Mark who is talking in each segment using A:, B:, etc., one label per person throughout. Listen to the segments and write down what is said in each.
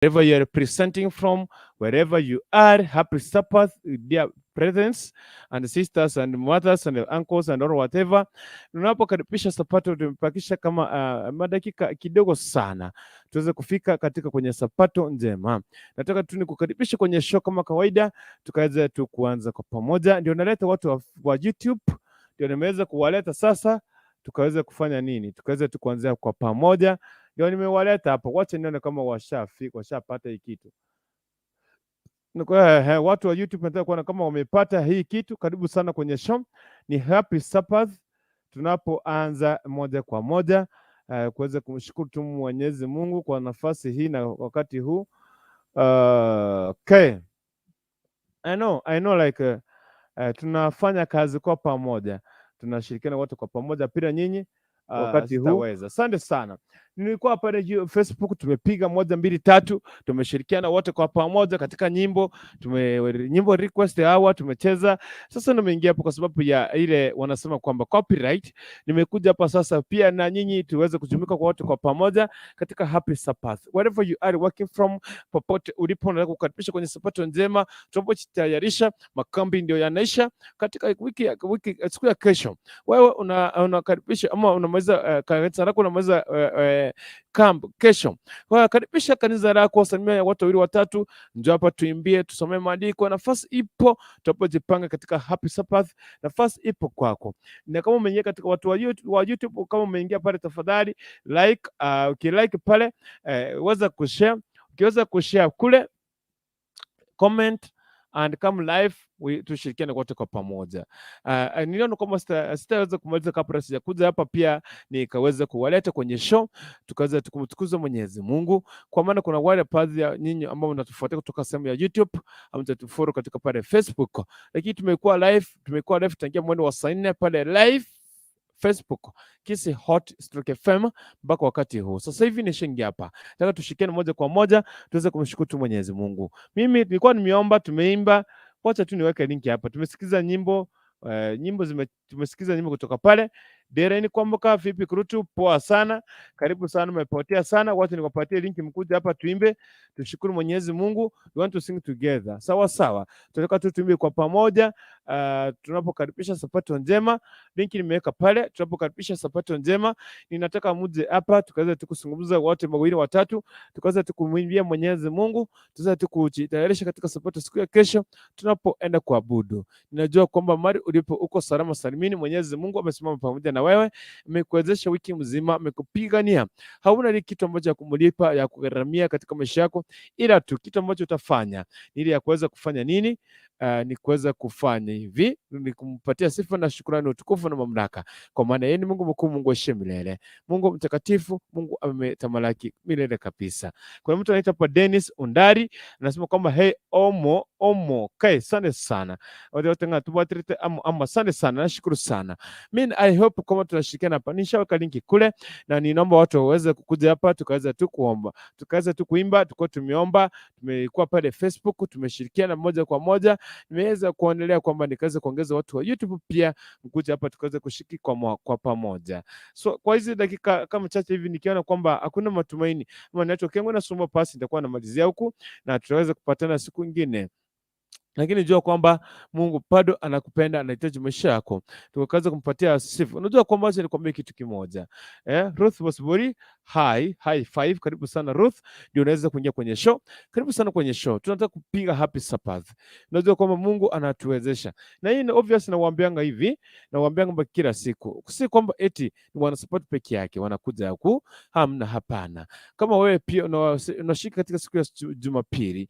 A: Wherever you are presenting from, wherever you are, happy Sabbath, dear brethren and sisters and mothers and uncles and all whatever. Tunapokaribisha Sabato, tumebakisha kama madakika kidogo sana tuweze kufika katika kwenye Sabato njema. Nataka tu nikukaribisha kwenye show kama kawaida, tukaweze tu kuanza kwa pamoja. Ndio naleta watu wa YouTube, ndio nimeweza kuwaleta sasa, tukaweze kufanya nini? Tukaweze tu kuanzia kwa pamoja, ndio nimewaleta hapo. Wacha nione kama washafika, washapata hii kitu. Watu wa YouTube nataka kuona kama wamepata hii kitu. Karibu sana kwenye show. Ni Happy Sabbath tunapoanza moja kwa moja kuweza kumshukuru tu Mwenyezi Mungu kwa nafasi hii na wakati huu. Okay. I know like tunafanya kazi kwa pamoja, tunashirikiana wote kwa pamoja, pia nyinyi wakati huu.
B: Sitaweza.
A: Asante sana. Nilikuwa pale juu Facebook, tumepiga moja mbili tatu, tumeshirikiana wote kwa pamoja katika nyimbo, nyimbo request hawa tumecheza. Sasa nimeingia hapo kwa sababu ya ile wanasema kwamba copyright. Nimekuja hapa sasa pia na nyinyi tuweze kujumuika kwa wote kwa pamoja katika Happy Sabbath. Wherever you are working from, popote ulipo, nataka kukaribisha kwenye Sabato njema tunapojitayarisha, makambi ndio yanaisha katika wiki siku ya kesho. Wewe unakaribisha ama unamaliza kanisa lako unamaliza camp kesho. Kwa karibisha kanisa lako, salimia watu wawili watatu, njoo hapa tuimbie, tusomee maandiko. Nafasi ipo tunapojipanga katika Happy Sabbath, nafasi ipo kwako. Na kama umeingia katika watu wa YouTube, kama umeingia pale, tafadhali like, ukilike pale weza kushare, ukiweza kushare kule comment and come live tushirikiane wote kwa pamoja. Niliona kwamba sitaweza kumaliza kabla sijakuja hapa pia nikaweza kuwaleta kwenye show tukaweza kumtukuza Mwenyezi Mungu, kwa maana kuna wale baadhi ya nyinyi ambao mnatufuatia kutoka sehemu ya YouTube au mtatufollow katika pale Facebook, lakini tumekuwa live tangia mwendo wa saa 4 pale live Facebook Kisii Hot Stroke FM mpaka wakati huu. Sasa hivi ni shilingi hapa. Nataka tushikiane moja kwa moja tuweze kumshukuru tu Mwenyezi Mungu. Mimi nilikuwa nimeomba, tumeimba, wacha tu niweke linki hapa. Tumesikiza nyimbo tumesikiza nyimbo kutoka pale. Dereni kwamboka vipi kurutu, poa sana. Karibu sana, umepotea sana. Wacha nikupatie linki mkuje hapa tuimbe, tushukuru Mwenyezi Mungu. We want to sing together. Sawa sawa. Tunataka tu tuimbe kwa pamoja. Tunapokaribisha Sabato njema, linki nimeweka pale. Tunapokaribisha Sabato njema, ninataka muje hapa tukaweza tu kuzungumza wote wawili watatu, tukaweza tu kumwimbia Mwenyezi Mungu, tuweze tu kujitayarisha katika Sabato siku ya kesho tunapoenda kuabudu. Ninajua kwamba mahali ulipo uko salama salimini. Mwenyezi Mungu amesimama pamoja na wewe, amekuwezesha wiki mzima, amekupigania. Hauna ile kitu ambacho ya kumlipa ya kugharamia katika maisha yako, ila tu kitu ambacho utafanya ni ile ya kuweza kufanya nini? Ni kuweza kufanya hivi, ni kumpatia sifa na shukrani, utukufu na mamlaka, kwa maana yeye ni Mungu mkuu, Mungu aishiye milele, Mungu mtakatifu, Mungu ametamalaki milele kabisa. Kuna mtu anaitwa hapa Dennis Undari anasema kwamba hey, omo omo kai, asante sana wote wote nga tubatirite amo amo, asante sana, nashukuru sana. Mimi I hope kama tunashirikiana hapa, nishaweka linki kule na ninaomba watu waweze kukuja hapa tukaweza tu kuomba, tukaweza tu kuimba, tulikuwa tumeomba, tumekuwa pale Facebook, tumeshirikiana moja kwa moja. Nimeweza kuonelea kwamba nikaweza kuongeza watu wa YouTube pia mkuja hapa tukaweza kushiriki kwa pamoja. So kwa hizi dakika kama chache hivi nikiona kwamba hakuna matumaini ama network yangu inasumbua, pasi nitakuwa namalizia huku na tutaweza kupatana siku ingine lakini jua kwamba Mungu bado anakupenda, anahitaji maisha yako, tukaweza kumpatia sifa. Unajua kwamba acha nikwambie kitu kimoja Ruth Bosibori, hi hi five, karibu sana Ruth, ndio unaweza kuingia kwenye show. Karibu sana kwenye show, tunataka kupiga happy Sabbath. Unajua kwamba Mungu anatuwezesha, na hii ni obvious, nawaambianga hivi, nawaambianga kwamba kila siku, si kwamba eti ni wana support peke yake wanakuja huku, hamna, hapana. Kama wewe pia unashika katika siku ya Jumapili,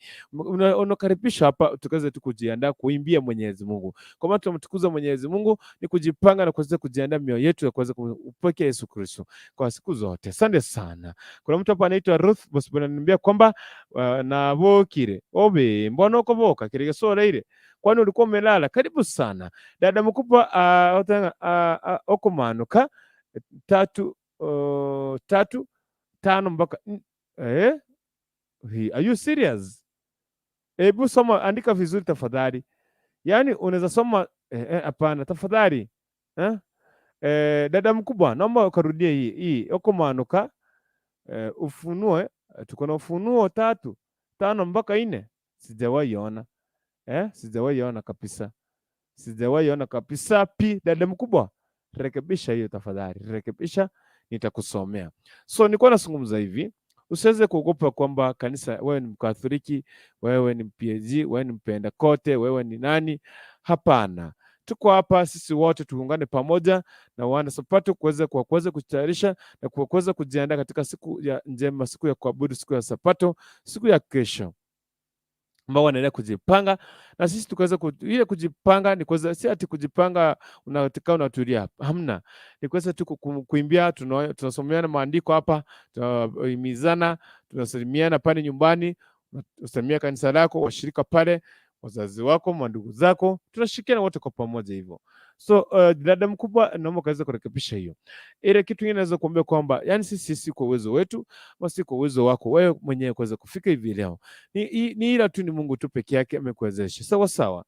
A: unakaribishwa hapa tukaweze tu kujiandaa kuimbia Mwenyezi Mungu. Kwa maana tunamtukuza Mwenyezi Mungu ni kujipanga na kuweza kujiandaa mioyo yetu ya kuweza kumpokea Yesu Kristo kwa siku zote. Asante sana. Kuna mtu hapa anaitwa Ruth Bosibori ananiambia kwamba nabokire obe mbona ukoboka kiregesoreire kwani ulikuwa umelala? Karibu sana dada mkubwa okumanuka tatu tatu tano mpaka eh? Are you serious? Hebu soma, andika vizuri tafadhali. Yaani unaweza soma hapana, tafadhali eh? Dada mkubwa, naomba ukarudie hii hii okumanuka ufunue Tuko na Ufunuo 3:5 mpaka 4. Sijawahi ona. Sijawahi ona kabisa. Sijawahi ona kabisa. Pi dada mkubwa, rekebisha hiyo tafadhali, rekebisha, nitakusomea. So nilikuwa nazungumza hivi, usiweze kuogopa kwamba kanisa, wewe ni Mkatholiki, wewe ni PAG, wewe ni Mpentekote, wewe ni nani. Hapana, tuko hapa sisi wote tuungane pamoja na wana Sabato kuweza kwa kuweza kujitayarisha na kwa kuweza kujiandaa katika siku ya njema, siku ya kuabudu, siku ya Sabato, siku ya kesho ambao wanaendelea kujipanga na sisi tukaweza ile kujipanga ni kuweza, si ati kujipanga unakaa unatulia, hamna, ni kuweza tu kuimbia, tunasomeana maandiko hapa, tunahimizana, tunasalimiana pale nyumbani, unasalimia kanisa lako, washirika pale, wazazi wako, mandugu zako, tunashirikiana wote kwa pamoja hivyo. So dada mkubwa, naomba kaweza kurekebisha hiyo. Ile kitu kingine naweza kuambia kwamba yani sisi si kwa uwezo wetu, ama si kwa uwezo wako wewe mwenyewe kuweza kufika hivi leo, ni ila tu ni Mungu tu peke yake amekuwezesha. Sawa sawa.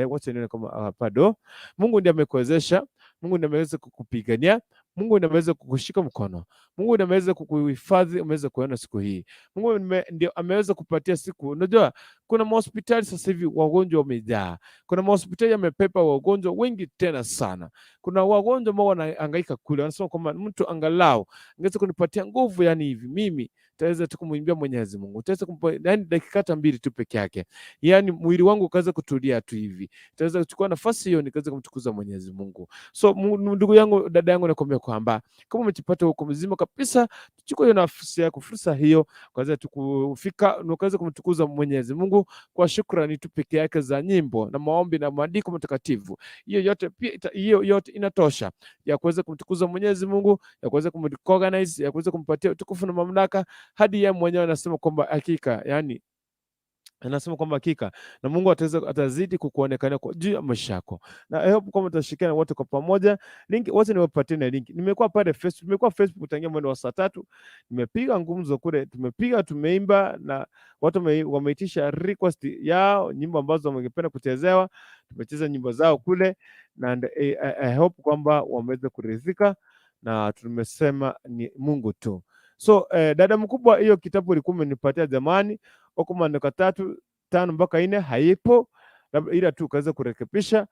A: Wacha nione kama bado Mungu ndiye amekuwezesha, Mungu ndiye ameweza kukupigania, Mungu ndiye ameweza kukushika mkono, Mungu ndiye ameweza kukuhifadhi, umeweza kuona siku hii. Mungu ndio ameweza kupatia siku. Unajua kuna mahospitali sasa hivi wagonjwa wamejaa, kuna mahospitali yamepepa wagonjwa wengi tena sana. Kuna wagonjwa ambao wanahangaika kule, wanasema kwamba mtu angalau angeweza kunipatia nguvu, yani hivi mimi taweza tu kumwimbia Mwenyezi Mungu, taweza kumpa yani dakika hata mbili tu peke yake, yani mwili wangu ukaweza kutulia tu hivi, taweza kuchukua nafasi hiyo nikaweza kumtukuza Mwenyezi Mungu. So ndugu yangu, dada yangu, nakwambia kwamba kama umejipata huko mzima kabisa, chukua hiyo nafasi yako, fursa hiyo, ukaweza tu kufika na ukaweza kumtukuza Mwenyezi Mungu kwa shukrani tu peke yake za nyimbo na maombi na maandiko matakatifu. Hiyo yote pia hiyo yote inatosha ya kuweza kumtukuza Mwenyezi Mungu, ya kuweza kumrecognize, ya kuweza kumpatia utukufu na mamlaka, hadi yeye mwenyewe anasema kwamba hakika, yani anasema kwamba hakika na Mungu ataweza atazidi kukuonekania kwa juu ya maisha yako, na I hope kwamba tutashirikiana wote kwa pamoja. Link wote niwapatie na link. Nimekuwa pale Facebook, nimekuwa Facebook tangia mwendo wa saa 3, nimepiga ngumzo kule, tumepiga tumeimba na watu wameitisha request yao nyimbo ambazo wangependa kuchezewa, tumecheza nyimbo zao kule na and, I hope kwamba wameweza kuridhika na tumesema ni Mungu tu. So dada mkubwa, hiyo kitabu ulikuwa umenipatia zamani huko maandiko 3:5 mpaka 4 haipo, ila tu ukaweza kurekebisha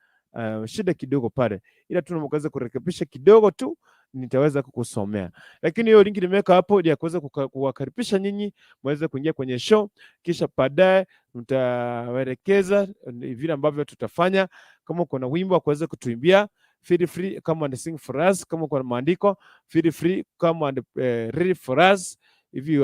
A: shida kidogo pale, ila tu ukaweza kurekebisha kidogo tu nitaweza kukusomea, lakini hiyo link nimeweka hapo ya kuweza kuwakaribisha nyinyi muweze kuingia kwenye show, kisha baadaye mtawaelekeza vile ambavyo tutafanya. Kama kuna wimbo wa kuweza kutuimbia, feel free come and sing for us. Kama kuna maandiko, feel free come and read for us. Hivi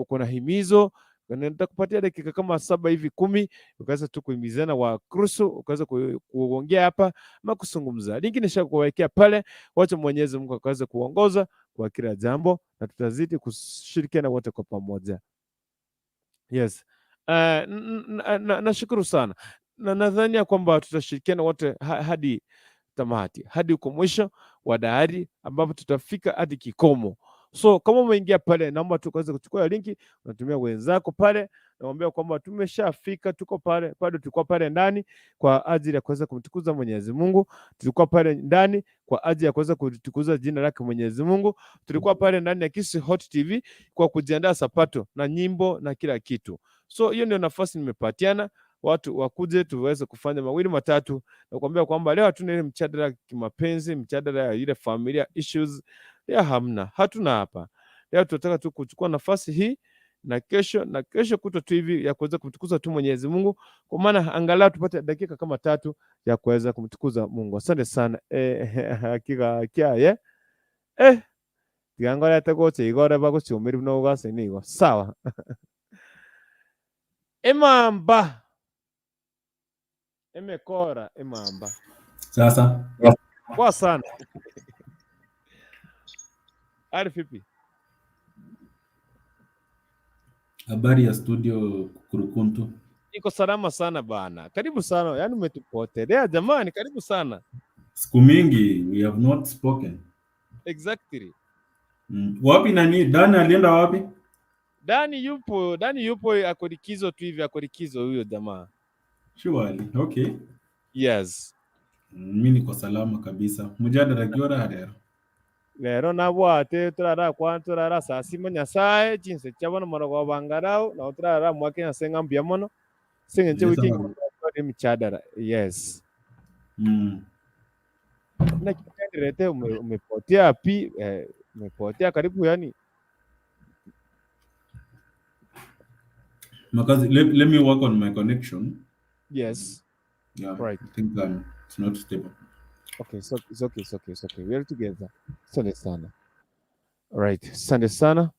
A: kuna himizo nitakupatia dakika kama 7 hivi 10, ukaweza tu kuhimizana wa Kristo, ukaweza kuongea hapa ama kuzungumza. Link nishakuwekea pale, wacha Mwenyezi Mungu akaweze kuongoza kwa kila jambo, na tutazidi kushirikiana wote kwa pamoja. Yes. Nashukuru sana na nadhani ya kwamba tutashirikiana wote hadi tamati, hadi huko mwisho wa dahari ambapo tutafika hadi kikomo. So kama umeingia pale, naomba tu ukaweze kuchukua link, unatumia wenzako pale, nawaambia kwamba tumeshafika, tuko pale, bado tulikuwa pale ndani kwa ajili ya kuweza kumtukuza Mwenyezi Mungu, tulikuwa pale ndani kwa ajili ya kuweza kutukuza jina lake Mwenyezi Mungu, tulikuwa pale ndani ya Kisii Hot TV kwa kujiandaa Sabato na nyimbo na kila kitu. So hiyo ndio nafasi nimepatiana watu wakuje tuweze kufanya mawili matatu, na kuambia kwamba leo hatuna ile mjadala ya kimapenzi, mjadala ya ile familia issues ya hamna, hatuna hapa. Leo tunataka tu kuchukua nafasi hii na kesho na kesho kutwa tu hivi ya kuweza kumtukuza tu Mwenyezi Mungu, kwa maana angalau tupate dakika kama 3 ya kuweza kumtukuza Mungu. Asante sana. Hakika kya tiangorete gocha igore bagochumiri buna ogase nigo sawa. Emamba emekora emamba.
B: Sasa
A: poa sana. Hali vipi?
B: Habari ya studio Kurukuntu.
A: Iko salama sana bana. Karibu sana. Yaani umetupotelea jamani, karibu sana.
B: Siku mingi we have not spoken.
A: Exactly.
B: Wapi nani? Dani alienda wapi?
A: Dani yupo ako likizo tu hivi, ako likizo huyo jamaa.
B: Surely. Okay.
A: Yes.
B: Mimi niko salama kabisa. Mujadala kiora lero.
A: Lero nabwate turara kwa turara saa sima nyasaye chinse chabona morogo bangarao na turara mwake nyasenga mbya mono singe
B: Yes,
A: wiki
B: sawa.
A: mchadara. Yes. Na kitenderete umepotea pi umepotea karibu yani.
B: Makazi, let me work on my connection.
A: Yes.
B: Yeah,
A: Right.
B: I think it's not stable.
A: Okay, so it's okay, it's okay, it's okay. We are together. Asante sana. Right. Asante sana.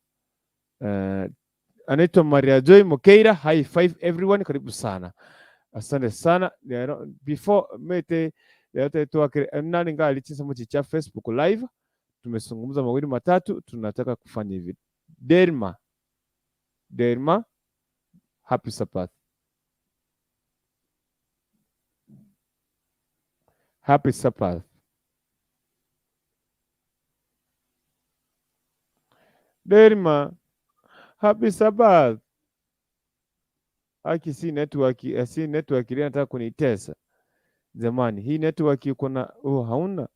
A: Anaitwa Maria Joy Mokeira. High five everyone. Karibu sana. Asante sana. Lero, before mete leo tuwake nani ngali chinsa cha Facebook live. Tumezungumza mawili matatu, tunataka kufanya hivi. Derma. Derma, happy Sabbath. Happy Sabbath. Derma, happy Sabbath. Aki si network, si network ile nataka kunitesa. Jamani, hii network uko na oh, hauna.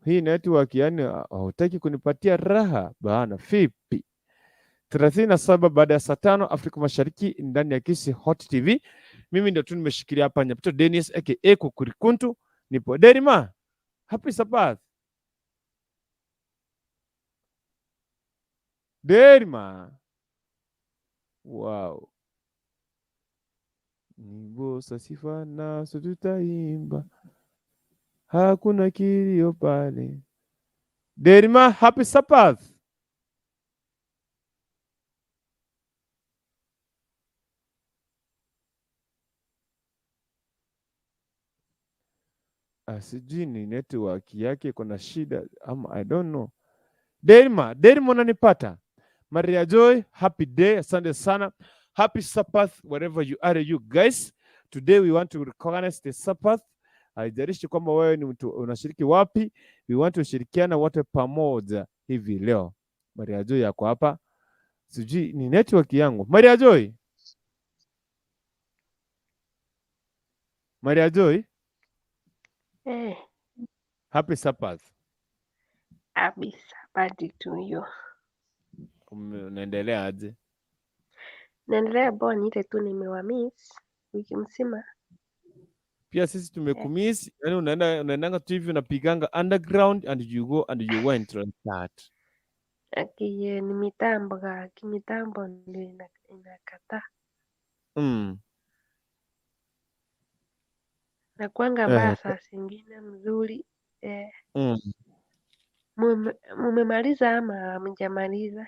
A: Hii network yani hautaki kunipatia raha bana, vipi? 37 baada ya saa 5 Afrika Mashariki ndani ya Kisii Hot TV. Mimi ndio tu nimeshikilia hapa Nyapito Dennis aka Kukurikuntu. Nipo Derima. Happy Sabbath. Derima. Wow. Nyimbo za sifa nazo tutaimba, hakuna kilio pale. Derima, happy Sabbath. Sijui ni network yake iko na shida ama I don't know. Derima, Derima unanipata? Maria Joy, happy day, asante sana. Happy Sabbath wherever you are you guys. Today we want to recognize the Sabbath. Haijalishi kwamba wewe ni mtu unashiriki wapi, we want to shirikiana wote pamoja hivi leo. Maria Joy yako hapa. Sijui ni network yangu. Maria Joy. Maria Joy, happy Sabbath.
C: Happy Sabbath to you.
A: Unaendelea aje?
C: Naendelea poa, ni ile tu nimewamiss wiki mzima.
A: Pia sisi tumekumiss, yani unaendanga tu hivi unapiganga underground and you go and you went like that.
C: Aki ni mitambo kaki, mitambo ndio inakataa. Nakuanga mbaya saa zingine mzuri. Mumemaliza ama hamjamaliza?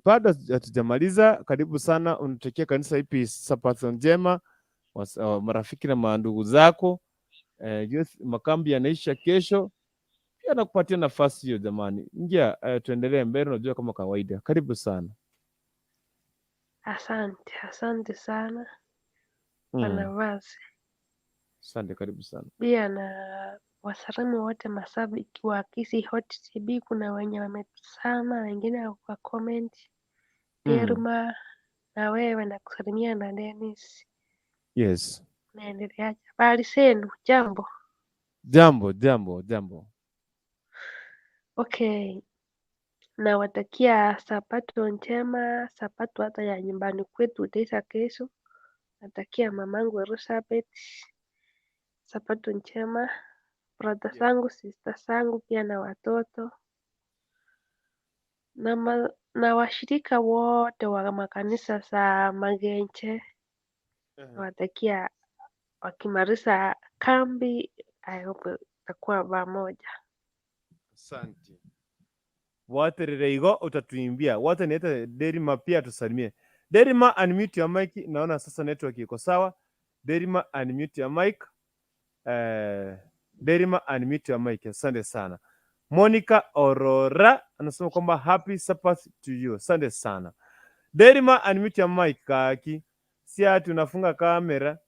A: Bado hatujamaliza. Karibu sana, unatakia kanisa ipi Sabato njema, marafiki na mandugu zako. Youth makambi yanaisha kesho, pia nakupatia nafasi hiyo jamani. Ingia, tuendelee mbele, unajua kama kawaida. Karibu sana.
C: Asante, asante sana kwa nafasi.
A: Asante, karibu sana.
C: Pia na wasalimu wote mashabiki wa Kisii Hot TV, kuna wenye wametusama, wengine kwa comment. Derma na wewe nakusalimia na Dennis.
A: Yes.
C: Naendeleaje? Habari zenu? Jambo.
A: Jambo, jambo, jambo.
C: Okay. Nawatakia Sabato njema, Sabato hata ya nyumbani kwetu itaisha kesho. Natakia mamangu Elizabeth Sabato njema, brother zangu, sister zangu pia na watoto na washirika wote wa makanisa za Magenche. Nawatakia wakimaliza kambi, I hope itakuwa pamoja.
A: Asante. Waterere igo utatuimbia. Wote niete Derima pia tusalimie. Derima, unmute your mic. Naona sasa network iko sawa. Derima, unmute your mic. Derima, unmute your mic. Asante sana. Monica Aurora anasema kwamba happy Sabbath to you. Asante sana. Derima, unmute your mic kaki. Si ati unafunga kamera,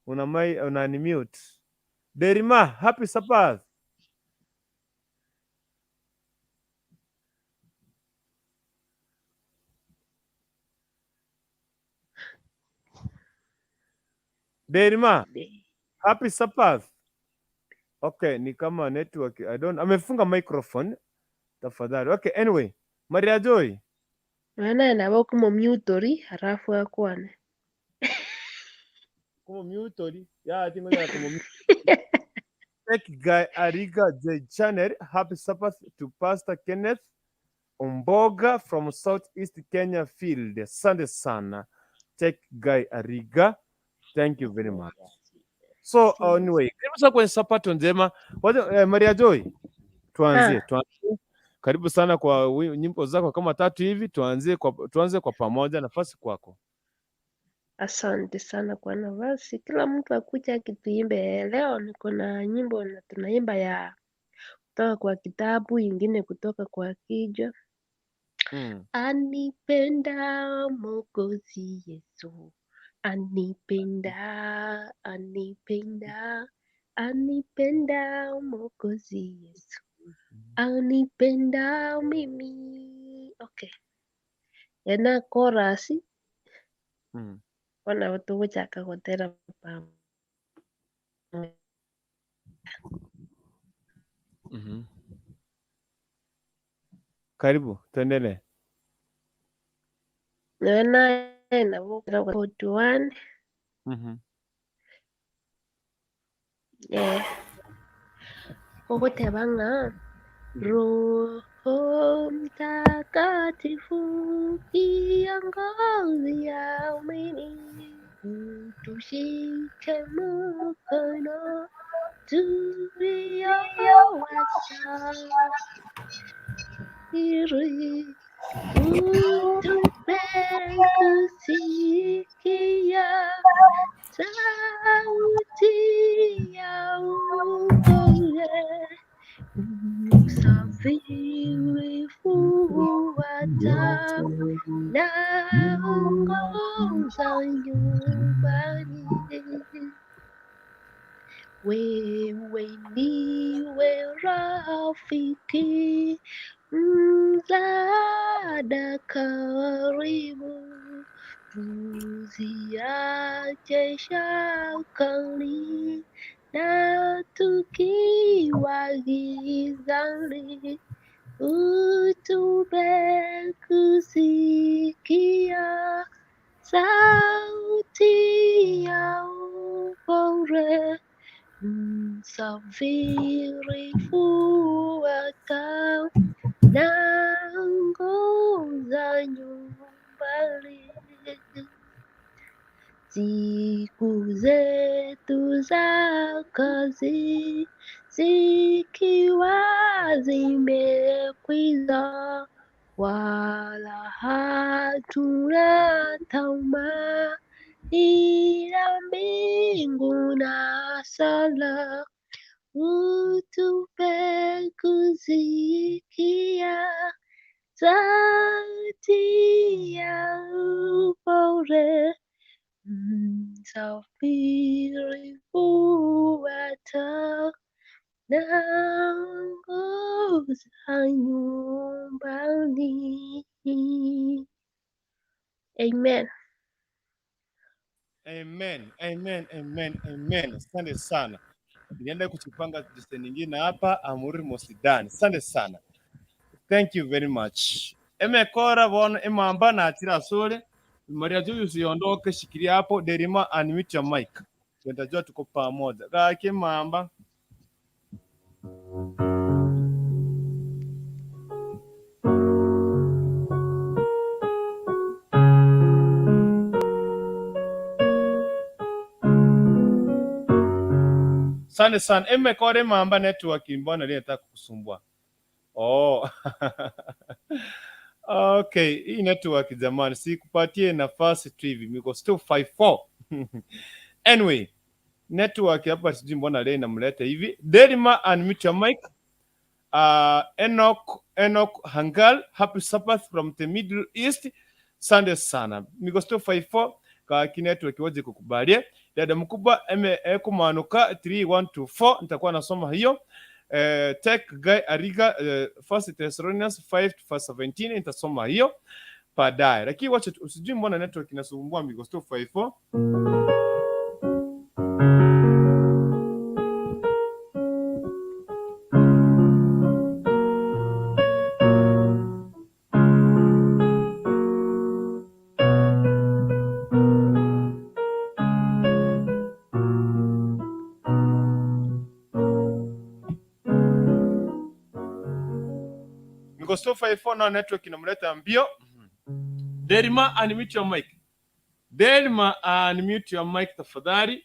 A: una unmute. Derima, happy Sabbath. Derima, happy Sabbath. Okay, ni kama network, I don't, amefunga microphone tafadhali. Okay, anyway, Maria Joy.
C: Naona nabo kumomute halafu akwane.
A: Kumomute ya tingoja kumomute. Tech Guy Ariga J Channel, happy Sabbath to Pastor Kenneth Omboga from Southeast Kenya Field. Asante sana. Tech Guy Ariga, thank you very much. So anyway, karibu sana kwenye Sabato njema. Maria Joy, tuanzie, tuanzie. Karibu sana kwa nyimbo zako kama tatu hivi, tuanze kwa pamoja, nafasi kwako.
C: Asante sana kwa nafasi. Kila mtu akuja akituimbe. Leo niko na nyimbo na tunaimba ya kutoka kwa kitabu, ingine kutoka kwa kichwa. Anipenda Mwokozi Yesu, anipenda, anipenda, anipenda Mwokozi Yesu, anipenda mimi. Okay. Ena chorus ona tuguchaka gutera pamoja.
A: Karibu, tuendelee.
C: Naona na 41. Gogoteba ng'a Roho Mtakatifu kiongozi amini, utushike mkono tulio wasafiri, utupe kusikia sauti ya upole, usafiri fuata na ongoza nyumbani. Wewe ndiwe rafiki msaada karibu, tusiache shakani na tukiwa gizani, utupe kusikia sauti ya upole, msafiri fuata na ongoza nyumbani. Siku zetu za kazi zikiwa zimekwisha, wala hatuna tamaa ila mbingu na sala, utupe kusikia sauti ya upole, msafiri fuata na ongoza nyumbani. Amen.
A: Amen, amen, amen, amen. Asante sana. Nienda kuchipanga jise nyingine hapa Amuri Mosidani. Asante sana. Thank you very much. Emekora bono emamba na atira sole. Maria Joy usiondoke, shikilia hapo. Derima, unmute your mic. Tutajua tuko pamoja. Gaki mamba. Asante sana. Emekora emamba network mbona leo nataka kukusumbua. Oh. Okay, hii network jamani, sikupatie nafasi tu hivi. Niko still 54. Anyway, network hapa sijui mbona leo inamleta hivi. Derima, unmute your mic. Enoch Hangal, happy Sabbath from the Middle East. Asante sana. Niko still 54 kwa network waje kukubalia. Dada mkubwa eme ekumanuka 3124 nitakuwa nasoma hiyo. Tech Guy Ariga, First Thessalonians 5 to verse 17 nitasoma hiyo baadaye. Lakini wacha usijui mbona network inasumbua Migos 254. Migos 254 na network inamleta mbio. Delma, unmute your mic. Delma, unmute your mic tafadhali.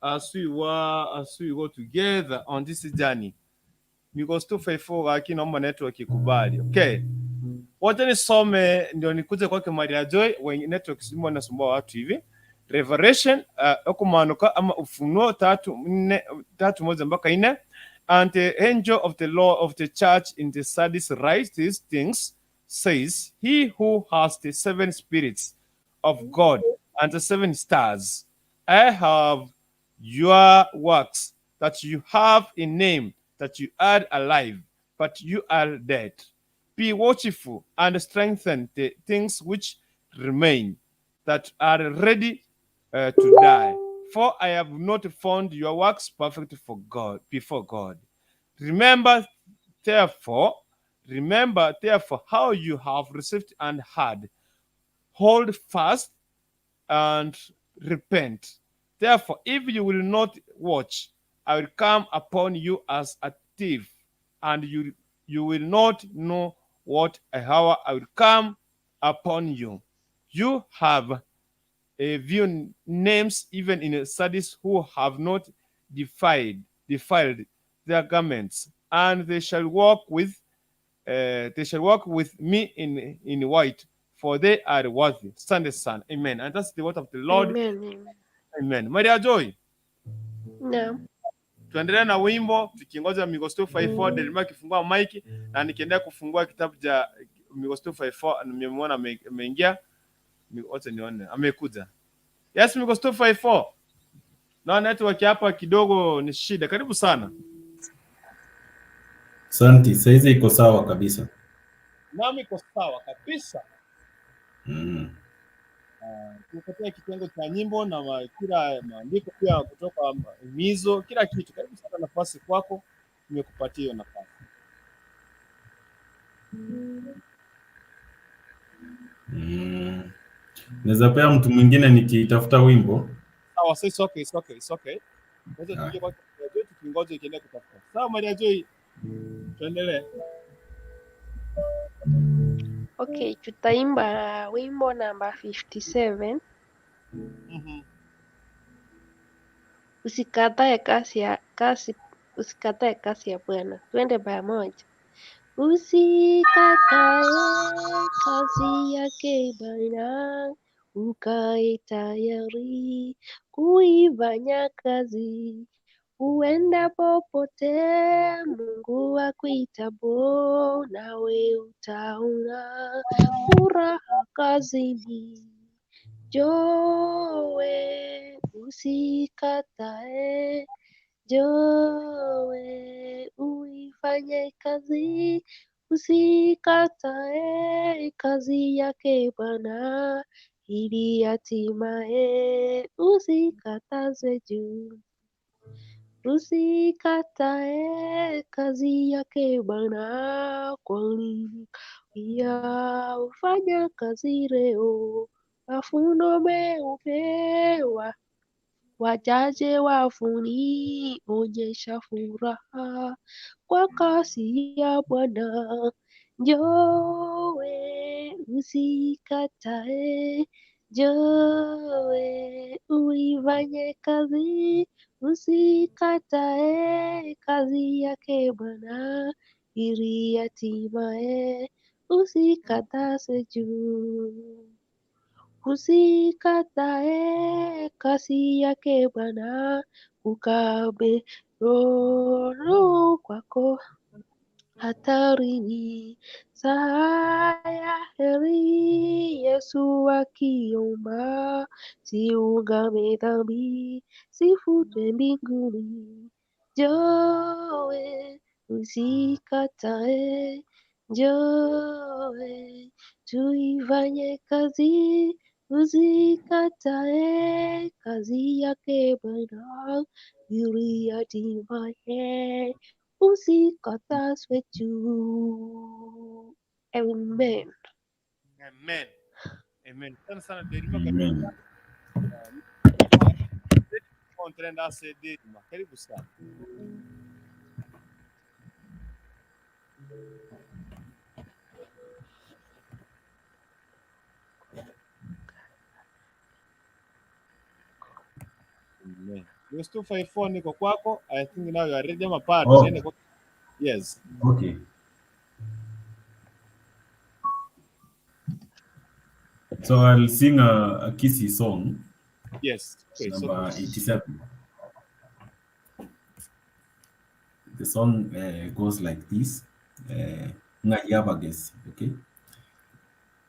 A: As we go together on this journey. Migos 254, lakini naomba network ikubali. Okay. Wacha nisome ndio nikuje kwake Maria Joy wenye network simu inasumbua watu hivi. Revelation, okumanuka ama Ufunuo 3:4, 3:1 mpaka 4. And the angel of the Lord of the church in the Sardis writes, these things says he who has the seven spirits of God and the seven stars. I have your works, that you have a name that you are alive, but you are dead. Be watchful and strengthen the things which remain that are ready to die. For I have not found your works perfect for God before God. Remember therefore how you have received and heard. Hold fast and repent. Therefore, if you will not watch, I will come upon you as a thief, and you will not know what hour I will come upon you. You have a few names even in Sardis who have not defiled their garments, and they shall walk with me in white, for they are worthy. Sunday Son. Amen. And that's the word of the Lord.
C: Amen. Amen.
A: Amen. Maria Joy,
C: Naam.
A: Tuendelee na wimbo tukingoja Migos 254 Delma akifungua mic na nikiendelea kufungua kitabu cha Migos 254. Nimemwona ameingia. Wacha nione. Amekuja. Yes, Migos 254. Na network hapa kidogo ni shida. Karibu sana.
B: Asante, saizi iko sawa kabisa.
A: Nami iko sawa kabisa. Tumepatia kitengo cha nyimbo na kila maandiko pia kutoka mizo, kila kitu. Karibu sana, nafasi kwako, nimekupatia hiyo nafasi.
B: Naweza pea mtu mwingine nikitafuta wimbo.
A: Sawa, it's okay, it's okay, it's okay. Wacha tuingie kwa Maria Joy tukingoja ikiendelea kutafuta. Sawa Maria Joy, tuendelee.
C: Okay, tutaimba wimbo namba 57. Usikatae kazi ya Bwana. Twende pamoja. Usikatae kazi yake Bwana, ukae tayari kuifanya kazi. Uenda popote Mungu akuitapo, nawe utaona furaha kazini. Jowe, usikatae, jowe, uifanye kazi, usikatae kazi yake Bwana, ili hatimaye usikatazwe juu. Usikatae kazi yake Bwana, kwani pia ufanya kazi leo, mafuno meupewa wachache wafuni, onyesha furaha kwa kazi ya Bwana. Njowe, usikatae, njowe, uifanye kazi, usikatae kazi yake Bwana, ili hatimaye usikatazwe juu. Usikatae kazi yake Bwana, ukabe roho kwako hatarini. Saa ya heri Yesu akiomba, siungame dhambi, sifutwe mbinguni. Njowe, usikatae, njowe, tuifanye kazi, usikatae kazi yake Bwana, ili hatimaye usikatazwe juu. Amen.
A: Amen. Amen. Sana sana Derima, karibu
B: Amen.
A: Sana. Tunaenda Derima. Karibu sana. Migos 254 niko kwako. I think now you are ready ama bado?
B: Oh.
A: Niende kwa. Yes.
B: Okay. So I'll sing a Kisii song.
A: Yes. Okay, so
B: Number 87. The song goes like this. Ngayabagesi, okay?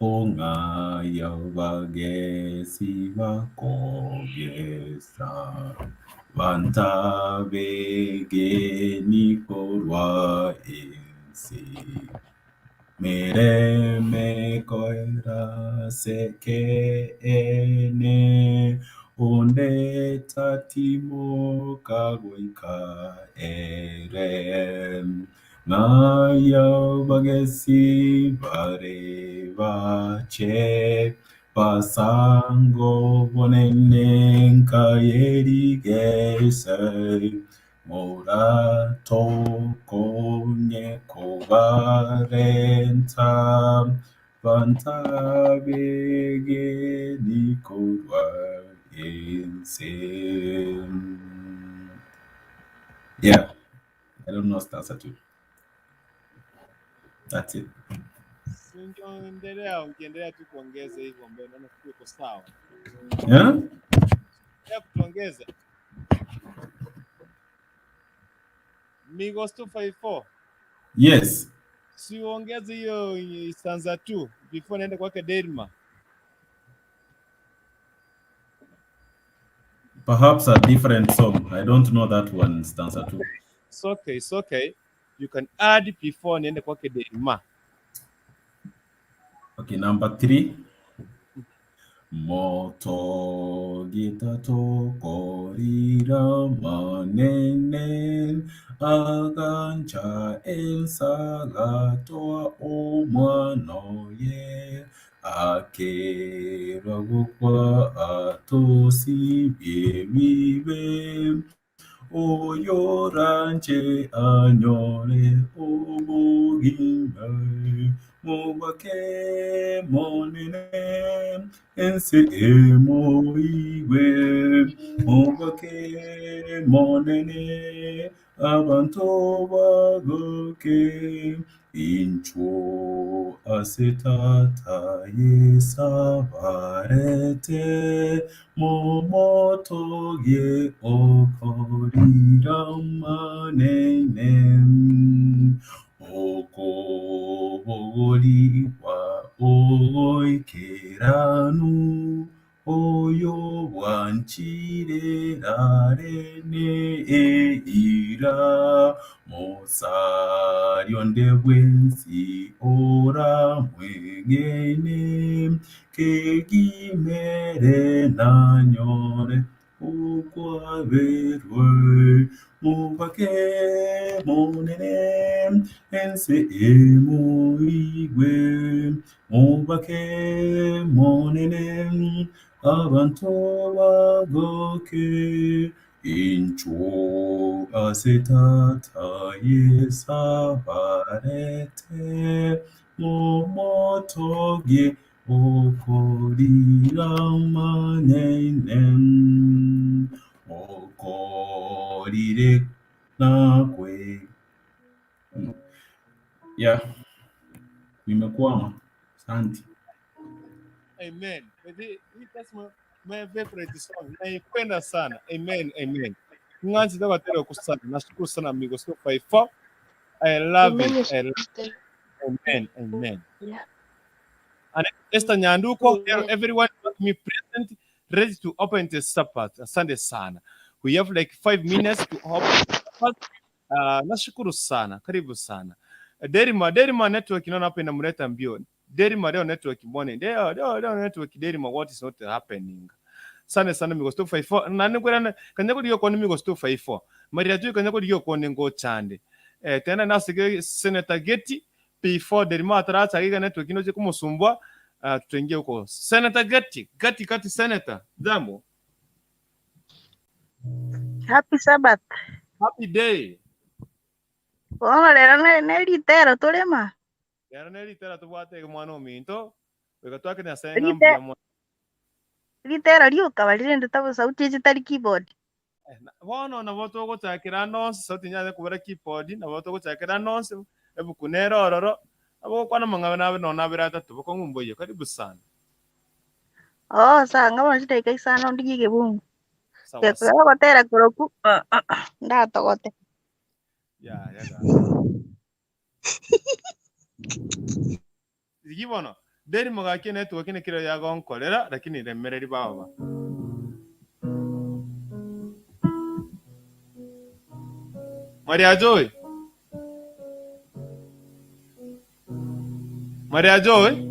B: O ngayabagesi bakogesa bantabegeni korwa ense mereme koera seke ene onde tatimo kagoika ere ngayabagesi bare bache basango bonene nkayerigese morato konye kobarenta bantabegeni korwa ense. Yeah, I don't know stanza 2. That's it.
A: Ungeendelea, ungeendelea tu kuongeza hivyo mbele, naona iko sawa.
B: Yeah?
A: Endelea kutuongeza. Migos 254.
B: Yes.
A: Si uongeze hiyo stanza 2 before niende kwake Delma.
B: Perhaps a different song. I don't know that one, stanza 2.
A: It's okay, it's okay. You can add before niende kwake Delma.
B: Okay, number 3. Moto gitato korira manene agancha ensaga toa omwana ye akerwa gukwa atosibye bibe oyoranje anyore obogima mubake monene ense emoigwe mubake monene abantu bagoke inchu asetata yesabarete momotoge okorira manene okobogorigwa ogoikeranu oyo bwanchirerarene eira mosarionde bwensi ora mwegene kegimere nanyore okwaberwe mubake monene ense emoigwe mubake monene abantu bagoke inchu asetata yesabarete momotoge okorira manene okorire nakwe. Yeah, nimekwama. Asante.
A: Amen. That's my favorite song. Naipenda sana. Amen, amen. Nganzi dawa tele kusana. Nashukuru sana Migos 254. I love
C: Amen.
A: it. I love it. Amen, amen.
C: Yeah.
A: And Esther Nyanduko,
C: Amen.
A: Everyone me present, ready to open the supper. Asante sana. We have like 5 minutes to open the supper. Nashukuru sana. Karibu sana. Derima network inaona hapa inamleta mbio. Derima leo network mbone. Leo leo leo network Derima, what is not happening? Sana sana Migos 254. Nani kwera kanya kuri yoko ni Migos 254. Maria tu kanya kuri yoko ni ngo chande. Tena nasige Senator Getty before Derima ataracha giga network inoje kumusumbua. Tutaingia huko. Senator Getty, Getty Kati Senator. Jambo.
D: Happy Sabbath.
A: Happy day.
D: Bono rero neritero turima.
A: Rero neritero tubwate mwana ominto. Wega twake na senga
D: Rite
A: mbuya mwana.
D: ritero riuka barire nditabo sauti eci tari keyboard.
A: Bono nabo togochakera nonsi sauti nyanye kubara keyboard nabo togochakera nonsi ebuku nero ororo abo gokwana mang'ana nabe nona abere atatu bokong'umboiye karibu sana.
D: Oh, sawa ngabo chidaika isano ndigie kebungu.
A: Sawa sawa.
D: Gotera koroku ndatogote.
A: Ya ya Rigi bono deri mogaki network nekiro yagonkorera lakini remereri baba. Maria Joy. Maria Joy.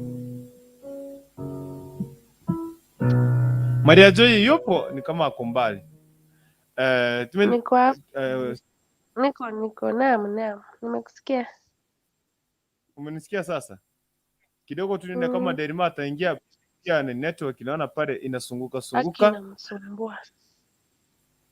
A: Maria Joy yupo ni kama ako mbali.
C: Niko hapa, niko naam, naam, nimekusikia.
A: Umenisikia sasa? Kidogo tu nione kama Derima ataingia pia ni network inaona pale inasunguka
C: Haki
A: sunguka.
C: inamsumbua.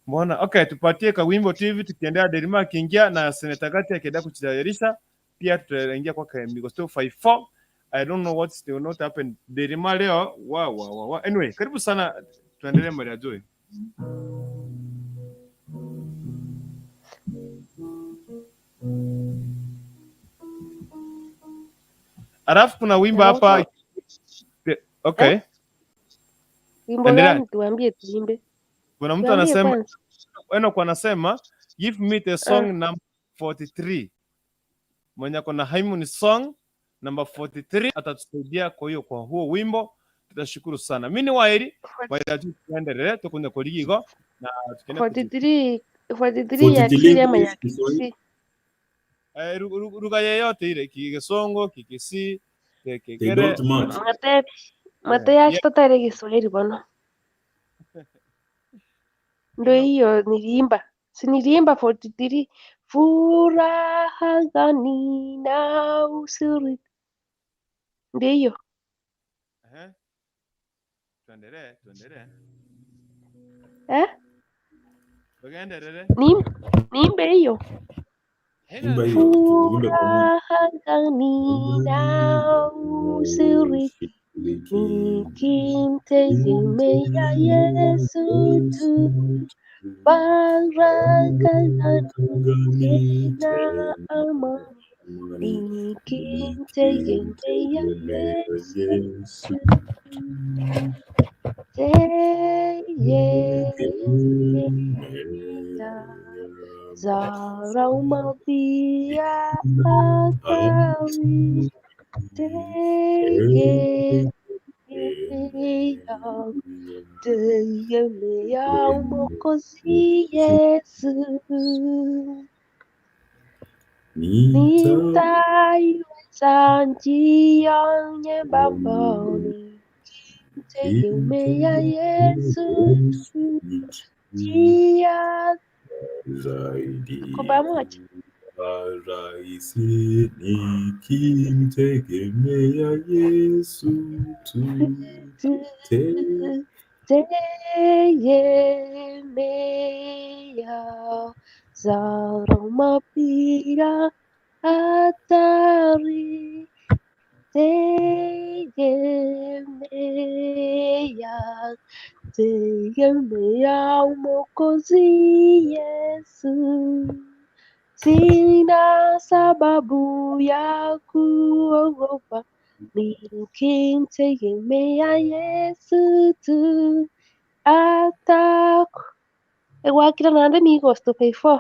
A: Mbona? Okay, tupatie ka wimbo tu hivi tukiendea Derima akiingia na Senator Gati akiendelea kujitayarisha pia tutaingia kwa Migo 254. I don't know what's still not happen. Derima leo wa wa wa wa. Anyway, karibu sana tuendelee Maria Joy. Alafu kuna wimbo hapa. Okay.
C: Wimbo
A: Endelea.
C: gani tuambie tuimbe?
A: Kuna mtu
C: Tuambie
A: anasema
C: kwanza.
A: Enoch anasema give me the song number 43. Mwenye ako na hymn song number 43 atatusaidia kwa hiyo kwa huo wimbo tutashukuru sana. Mimi ni Waeri Waeri tuendelee tukunde kuligigo na tukienda
C: 43 43 ya Kiswahili ama ya Kisii?
A: Lugha yeyote ile Kigesongo, Kikisii,
B: They
A: Kikere.
B: don't match.
C: Mate mate ya kitotare Kiswahili bono. Ndio hiyo niliimba. Si niliimba 43 furaha gani na usuri. Ndio hiyo.
A: Tuendelee, tuendelee.
C: Eh?
A: Tuendelee.
C: Niimbe hiyo.
B: Imba hiyo, tuimbe pamoja.
C: Furaha gani na usuri nikimtegemea Yesu tu, baraka gani na amani nikimtegemea Yesu tegemea zarau mapia hatari tegemea tegemea Mwokozi Yesu nitaiweza njia nyembamba nikimtegemea Yesu tu njia
B: Zaidi
C: kwa pamoja.
B: rahisi nikimtegemea Yesu tu.
C: Tegemea zarau mapira hatari tegemea tegemea Mwokozi Yesu. Sina sababu ya kuogopa nikimtegemea Yesu tu ataku egwakira nande nigo 254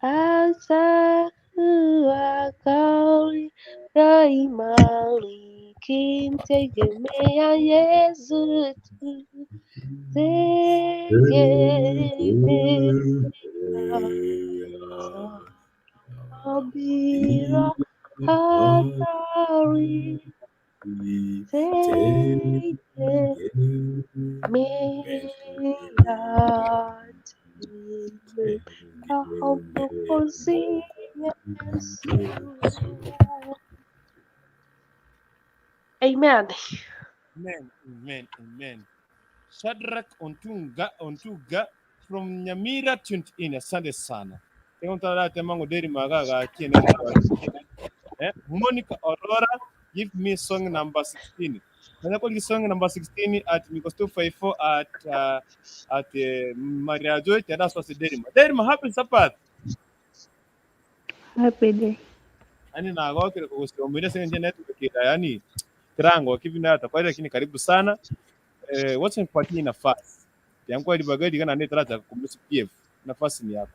C: atakuwa kali daima nikimtegemea Yesu tu tegemea bila hatari tegemea Mwokozi Yesu. Amen.
A: Amen, amen, amen. Shadrach Ontuga from Nyamira tuned in. Asante sana. Monica Aurora, give me song number 16. Naweza kwa song number 16 at Migos 254 at Maria Joy tena swasi Derima. Derima, happy Sabbath.
E: Happy day.
A: Yani nagokire kugusiomire sinje network ira yani kirango kivi na kwa, lakini karibu sana. Wacha nikupatie nafasi. Yangu alibagadi kana ndio taraja kumruhusu PF. Nafasi ni yako.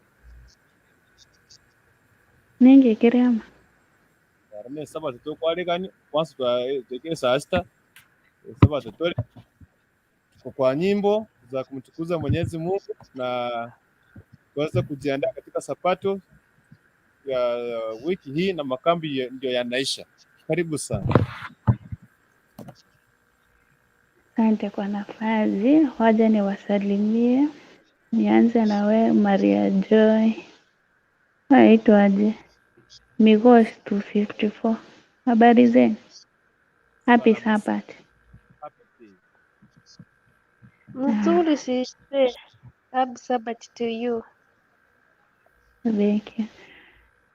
E: Ningi kirema.
A: Arame saba to kwaregani kwanza tuwekee saa 6 saba tutole kwa nyimbo za kumtukuza Mwenyezi Mungu na kuweza kujiandaa katika sapato ya wiki hii na makambi ndio yanaisha. Karibu sana.
E: Asante kwa nafasi. Waja niwasalimie. Nianze na we Maria Joy. Waitwaje? Migos 254. Habari zenu? Happy
A: Salama.
E: Sabbath.
A: Happy day.
C: Mzuri sister. Happy Sabbath to you.
E: Thank you.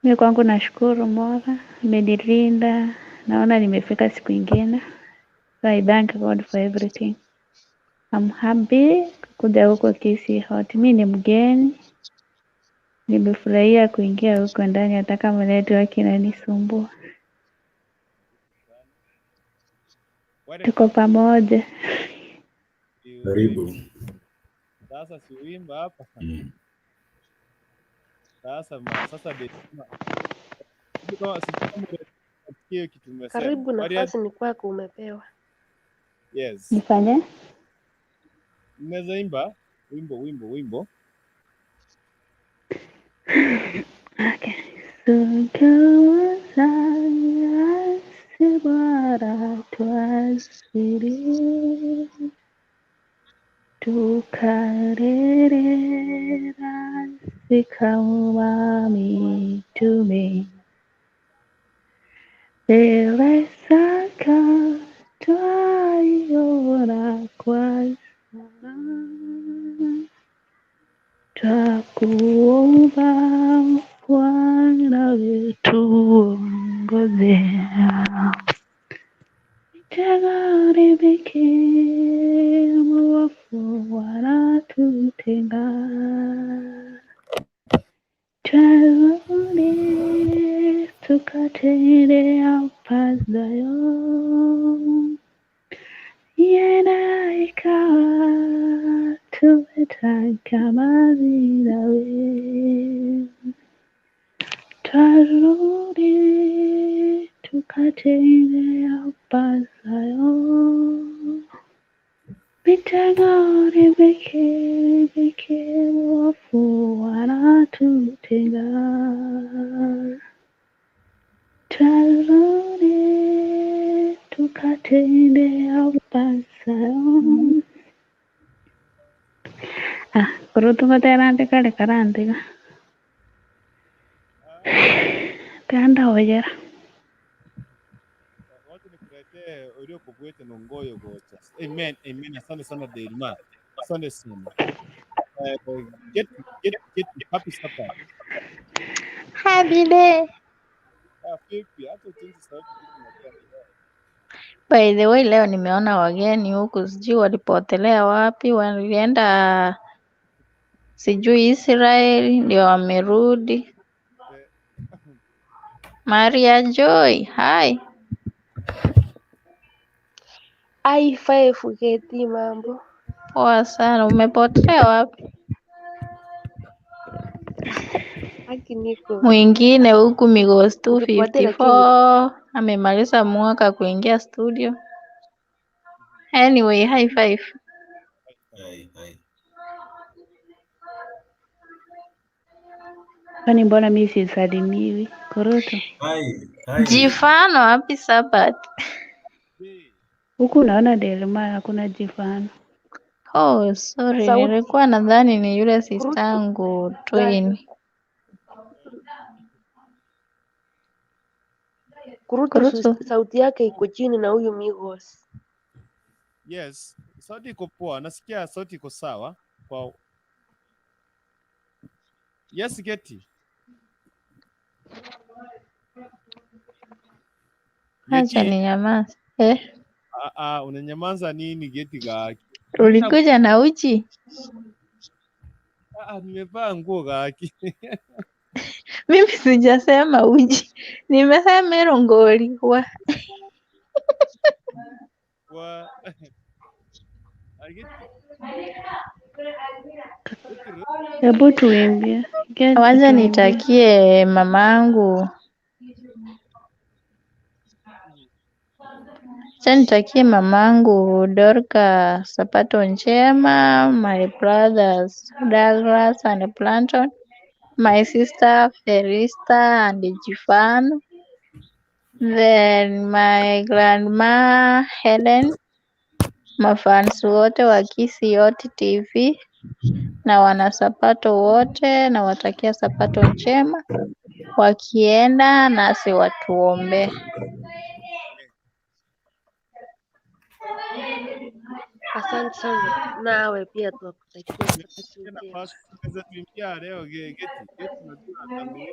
E: Mi kwangu nashukuru Mola amenilinda, naona nimefika siku ingine. So I thank God for everything. I'm happy kuja huko Kisii Hot. Mi ni mgeni, nimefurahia kuingia huko ndani hata kama network inanisumbua. Tuko pamoja.
B: Karibu.
A: Sasa siuimba hapa. Sasa Derima. Sijui kama hiyo kitu umesema.
C: Karibu,
A: Maria,
C: nafasi ni kwako umepewa.
A: Yes.
E: Nifanye?
A: Mnaweza imba wimbo wimbo wimbo.
E: Okay. Suka Bwana twasiri tukarerera sikama mitume Beresaka twaiona kwa sana, twakuomba Bwana wetu ongoze mitego rebeke wafu wanatutenga, twarudi tukatende yapasayo, yena ikawa tumetangamana nawe, twarudi tukatende yapasayo, mitego rebeke rebeke wafu wanatutenga, twarudi tukatende yapasayo. Ah, kurutu terante kare karantiga. Tanda ojera.
A: Wacha nikuletee uliokubuete nongoyo gocha. Amen, amen. Asante sana Delma. Asante sana. Get get get happy Sabbath.
D: Happy day.
A: Ah, vipi? Hata uchange sauti kitu unakuwa.
D: By the way, leo nimeona wageni huku, sijui walipotelea wapi, walienda sijui Israeli ndio wamerudi. Maria Joy, hi.
C: I5 Geti, mambo.
D: Poa sana, umepotea wapi?
C: Haki niko.
D: Mwingine huku Migos
C: Nilipotea lakini
D: 254 amemaliza mwaka kuingia studio. Anyway, high five.
B: Hai, hai.
E: Kwani mbona mi sisalimiwi? Kurutu.
B: Hai, hai.
D: Jifano, happy Sabbath.
E: Huku naona Delma hakuna jifano.
D: Oh, sorry,
C: Sauti
D: nilikuwa nadhani ni yule
C: Kurutu
D: sistangu
C: gani?
D: twin.
C: Kurutu
D: Kurutu.
C: sauti yake iko chini na huyu Migos.
A: Yes, sauti iko poa. Nasikia sauti iko sawa. Kwa Yes, Geti.
D: Acha
A: Geti.
D: ni nyamaze. Eh?
A: Ah, unanyamaza nini Geti gaki?
E: Ulikuja na uchi?
A: Ah, nimevaa nguo gaki.
E: Mimi sijasema uji, nimesema erongori wa
A: Wa Geti.
F: Hebu tuimbie. Geti
E: Wacha
F: tuimbie.
E: nitakie mamangu, wacha nitakie mamangu Dorka sapato njema, my brothers Douglas and Planton, my sister Felista and Jifan, then my grandma Helen, mafans wote wa Kisii Yote TV na wanasapato wote, nawatakia sapato njema, wakienda nasi watuombee.
C: Asante sana, nawe pia tuwakutakia sabato njema.
A: Nafasi tunaweza tuimbia leo Geti. Geti unajua tangu ni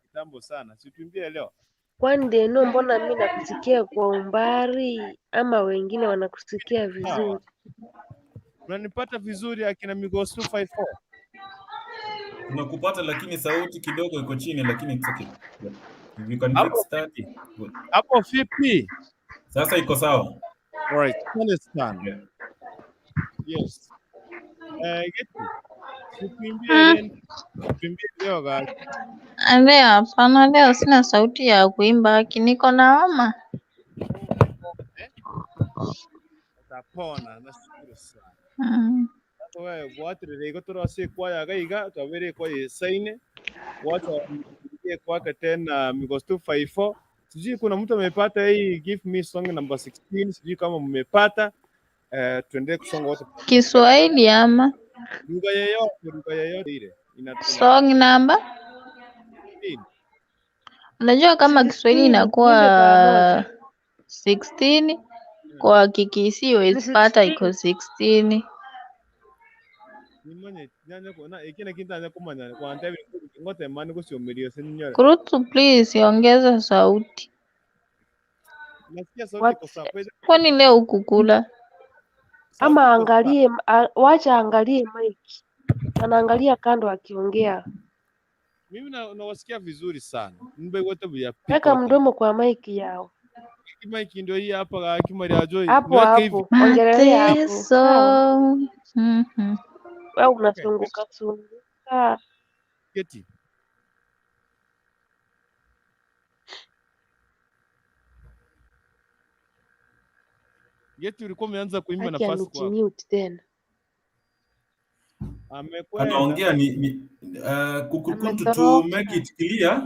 A: kitambo sana. Si tuimbie leo.
C: Kwani Deno, mbona mi nakusikia kwa umbali ama wengine wanakusikia vizuri?
A: Unanipata vizuri akina Migos 254.
B: Tunakupata lakini sauti kidogo iko chini, lakini it's okay. Yeah. If you can
A: Hapo
B: fix that. Good.
A: hapo vipi?
B: Sasa iko sawa.
A: Alright, asante sana.
B: Yeah.
A: Yes. Geti. Si tuimbie leo. Tuimbie leo gaki.
E: Leo hapana, leo sina sauti ya kuimba, lakini niko na homa.
A: Utapona, nashukuru sana.
E: Mm.
A: Sasa wewe bwatirire igo turase kwaya gaiga twabere kwa yesaine wacha wampigie kwake tena Migos 254. Sijui kuna mtu amepata hii give me song number 16, sijui kama mmepata. Tuendelee kusonga wote.
E: Kiswahili ama
A: Lugha yeyote ile inatuma
E: song number? Unajua kama Kiswahili
C: 16, tuimbe
E: inakuwa
C: pamoja.
E: 16 kwa Kikisii
C: Ni
E: huwezi pata iko
C: 16.
E: 16.
A: Nimanye nyanya kona ikina kinta kumanya kwa ntabi ngote mani kusiomerio senyora.
E: Kurutu, please ongeza sauti.
A: Nasikia sauti iko sawa.
E: Kwani leo hukukula?
C: Ama angalie, wacha angalie mic. Anaangalia kando akiongea.
A: Mimi nawasikia vizuri sana. Mbe wote buya
C: Weka mdomo kwa mic yao.
A: Mic ndio hii hapa Kimari Joy.
C: Hapo
A: Niweke hivi.
C: hapo, ongelelea hapo. Sawa.
E: Mateso. Mhm.
C: Wewe unazunguka zunguka.
A: Keti. Geti ulikuwa umeanza kuimba
C: Haki
A: nafasi kwako.
C: amejimute tena.
A: Amekwenda.
B: Anaongea ni Kukurukuntu, to make
C: Ametoroka.
B: it clear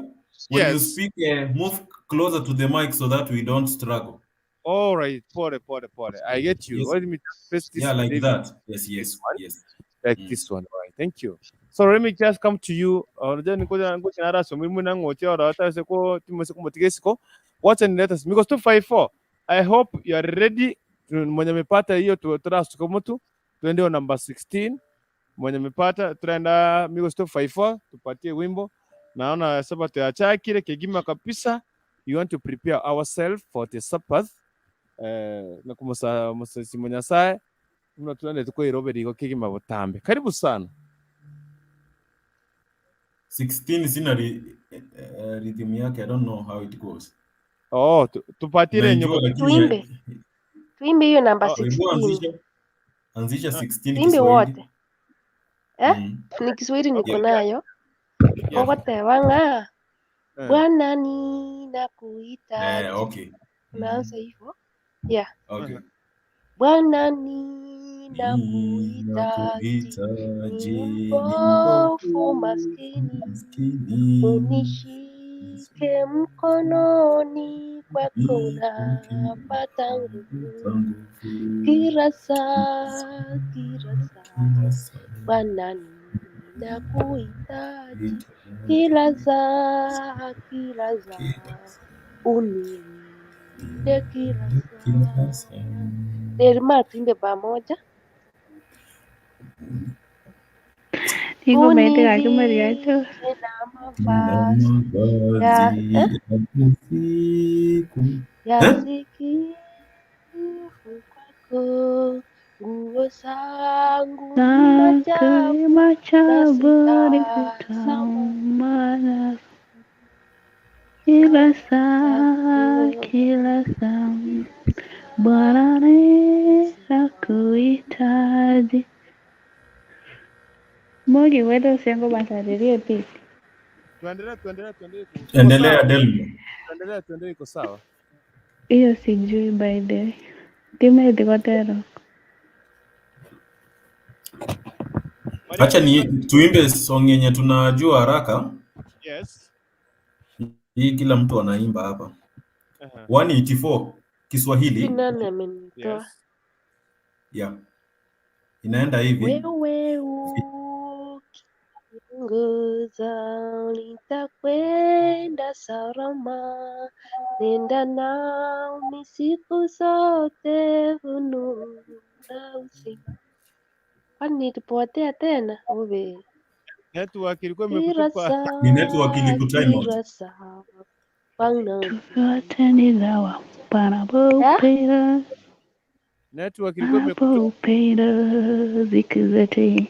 B: when you
A: Yes.
B: speak, move closer to the mic so that we don't struggle.
A: All right, pole pole pole. I get you.
B: Yes.
A: Let me press this
B: Yeah, like
A: maybe
B: that. Yes,
A: this
B: yes,
A: one.
B: yes.
A: Like this one. All right. Thank you. So let me just come to you. Unajua nikoja ngoja nara so mimi na ngoja ora hata seko timose kumotigesiko. Wacha ni let us because 254. I hope you are ready. Mwenye amepata hiyo tu trust kwa mtu. Tuende number 16. Mwenye amepata tunaenda Migos 254 tupatie wimbo. Naona sabato ya chakire kigima kabisa. You want to prepare ourselves for the Sabbath. Na kumusa musasi munyasaye muna tuende tuko iroberi iko kigima butambe. Karibu sana.
B: 16 sina rhythm yake. I don't know how it goes.
A: Oh, tupatire
B: Naijua
A: nyoko.
B: lakini
C: Tuimbe. Tuimbe hiyo namba
A: Oh,
B: hebu
C: 16.
B: anzisha 16
C: Tuimbe
B: Kiswahili.
C: wote. Eh?
B: Mm.
C: Ni Kiswahili niko
B: Yeah.
C: nayo.
B: Yeah.
C: Wote wanga.
A: Eh.
C: Bwana ninakuhitaji.
B: Okay.
C: Unaanza hivyo. Yeah.
B: Okay.
C: Bwana ninakuhitaji,
B: Ninakuhitaji,
C: ni
B: ni
C: mpofu
B: mpofu
C: maskini,
B: maskini,
C: unishike mkononi, kwako napata nguvu kila saa, kila saa. Bwana ninakuhitaji kila saa, kila saa, unilinde kila saa. Derma, tuimbe pamoja.
F: Niko maite Kimari Joy.
C: Univike na mavazi ya,
B: mavazi
C: eh?
B: ya usiku.
C: Ya
B: Eh?
C: sikifu Nguo zangu ni machafu na
F: Machafu
C: sitazama
F: kutaumana kila saa, kila saa. Bwana ninakuhitaji. Mogi wewe usiango masaririe pipi.
A: Tuendelee, tuendelee, tuendelee. Iko
B: Endelea
A: sawa.
B: Delmo.
A: Tuendelee, tuendelee, iko sawa.
F: Hiyo sijui by the way. Time dhikotero.
B: Acha ni tuimbe song yenye tunajua haraka.
A: Yes.
B: Hii kila mtu anaimba hapa.
A: Aha.
B: 184 Kiswahili.
C: Sijui nani amenitoa.
A: Yes.
B: Yeah. Inaenda hivi.
C: Wewe ukiongoza nitakwenda salama, nenda nami siku zote hununa usiku. Kwani nilipotea tena? Ube
A: Network ilikuwa
C: kila
A: imekutupa.
B: Ni network
C: saa,
B: ilikutime out.
C: kila saa Bwana
F: Yote ni zawa. Panapopenda,
A: Network ilikuwa imekutupa.
F: panapopenda siku zote.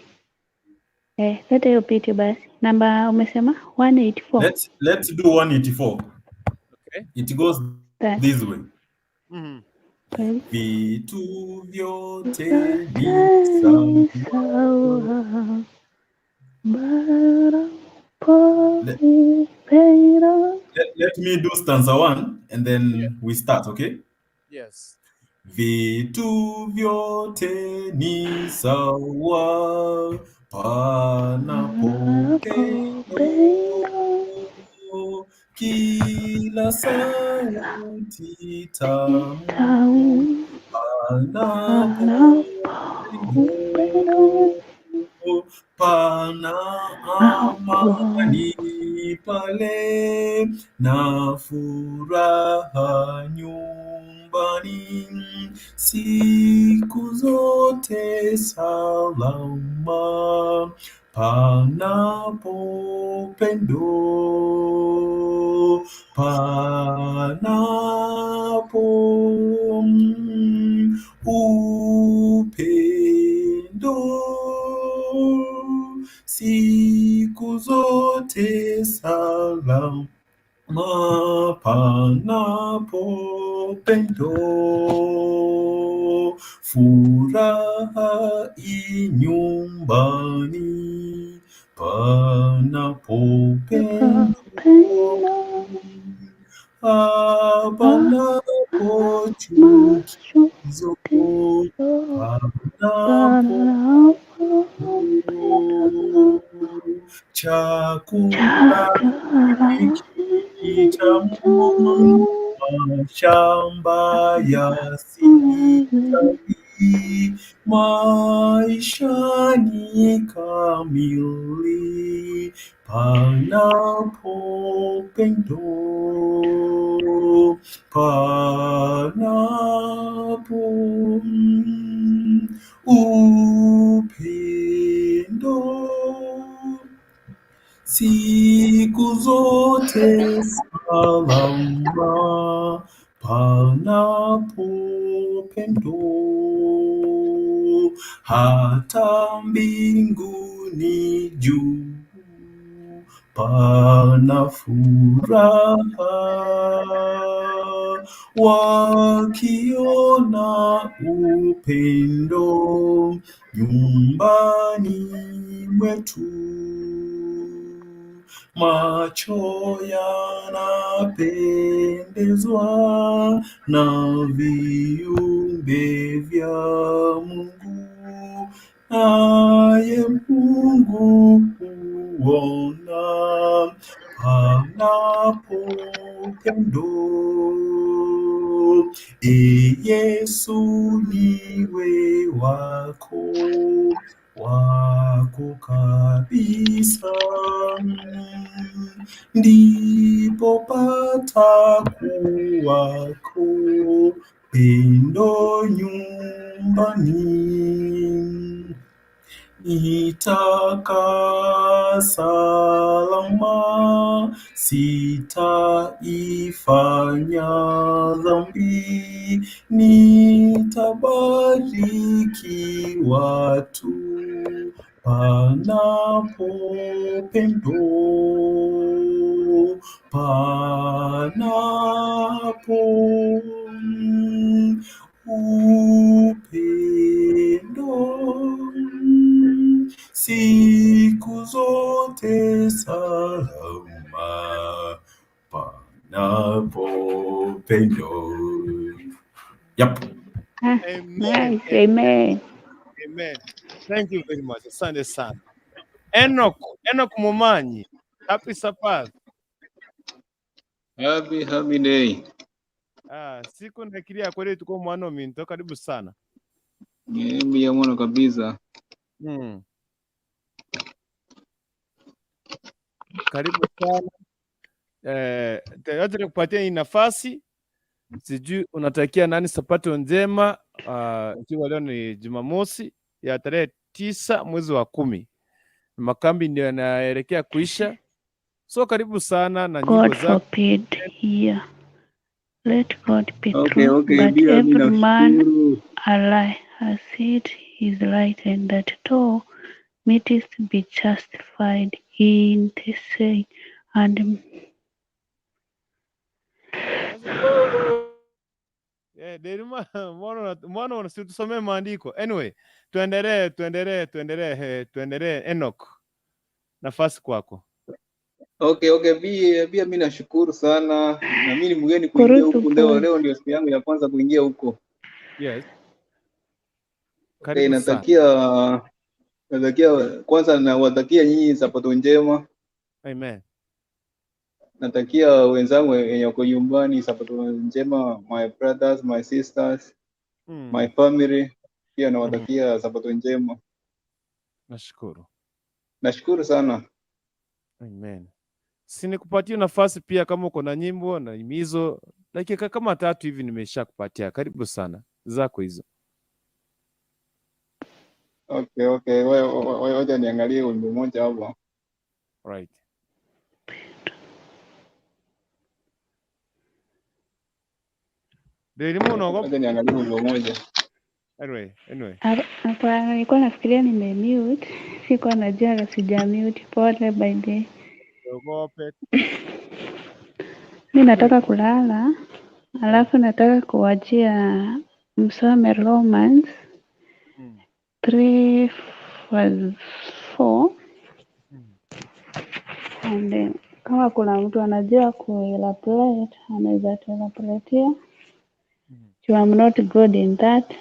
F: Eh, leta hiyo picha basi. Namba umesema 184.
B: Let's do 184.
A: Okay.
B: It goes
F: That.
B: this way.
A: Mhm.
F: Kweli.
B: Vitu vyote ni sawa.
F: Sawa.
B: Let,
F: Panapopenda.
B: let me do stanza 1 and then
A: Yeah.
B: we start, okay?
A: Yes.
B: Vitu vyote ni sawa panapo
F: Panapopenda.
B: pendo, kila sauti tamu
F: Tamu.
B: panapo
F: Panapopenda.
B: pendo, pana amani pale na furaha nyumbani siku zote salama panapo pendo, panapo upendo siku zote salama panapo pendo, furaha i nyumbani panapo pendo, panapo chukizo, panapo chakula kitamu, mashamba yasitawi, maisha ni kamili panapo pendo, panapo upendo siku zote salama panapo pendo, hata mbinguni juu pana furaha wakiona upendo nyumbani mwetu. Macho yanapendezwa na viumbe vya Mungu, naye Mungu huona panapo pendo. E Yesu niwe wako, wako kabisa, ndipo patakuwako pendo nyumbani. Nitakaa salama, sitaifanya dhambi, nitabarikiwa tu panapo pendo, panapo upendo, siku zote salama, panapo pendo. Yep.
E: Ah,
A: Amen.
E: nice. Amen.
A: Amen. Thank you very much. Asante sana. Enoch, Enoch Momanyi. Happy Sabbath.
G: Happy happy day.
A: Ah, siku ndakiria kweli tuko mwana minto karibu sana.
G: Mimi muno kabisa.
A: Karibu sana. Tayari nikupatia hii nafasi. Sijui unatakia nani sabato njema, ikiwa leo ni Jumamosi ya tarehe 9 mwezi wa 10. Makambi ndio yanaelekea kuisha. So karibu sana na nyimbo
F: God
A: zako.
F: forbid. Yeah. Let God be
G: Okay,
F: true,
G: okay,
F: but
G: ndio mimi
F: every man
G: nashukuru.
F: a lie, as it is written, that thou mightest be justified in the saying, and
A: Derima, mbona si tusomee maandiko? Anyway, tuendelee, tuendelee, tuendelee, tuendelee. Enoch, nafasi kwako.
G: Okay, okay, pia mimi nashukuru sana. Na mimi ni mgeni kuingia
F: Kurutu
G: huku leo,
F: point.
G: leo ndio siku yangu ya kwanza kuingia huko.
A: Yes.
G: Okay,
A: Karibu sana.
G: natakia kwanza nawatakia nyinyi sabato njema.
A: Amen.
G: Natakia wenzangu wenye wako nyumbani sabato njema, my brothers, my sisters, my family pia nawatakia sabato njema.
A: Nashukuru.
G: Nashukuru sana.
A: Amen. Si nikupatie nafasi pia kama uko na nyimbo na himizo, dakika kama 3 hivi nimeshakupatia. Karibu sana. Zako hizo.
G: Okay, okay. Wewe wacha niangalie wimbo mmoja hapo.
A: Right. Derima unaogopa?
G: Wacha niangalie wimbo mmoja.
A: Anyway.
E: Hapana, nilikuwa nafikiria nimemute, sikuwa najua sija mute. Pole by the.
A: Ogope.
E: Mimi nataka kulala, alafu nataka kuwachia msome Romans 3:4 and kama kuna mtu anajua kuelaborate anaweza tuelaboratea. You are not good in that.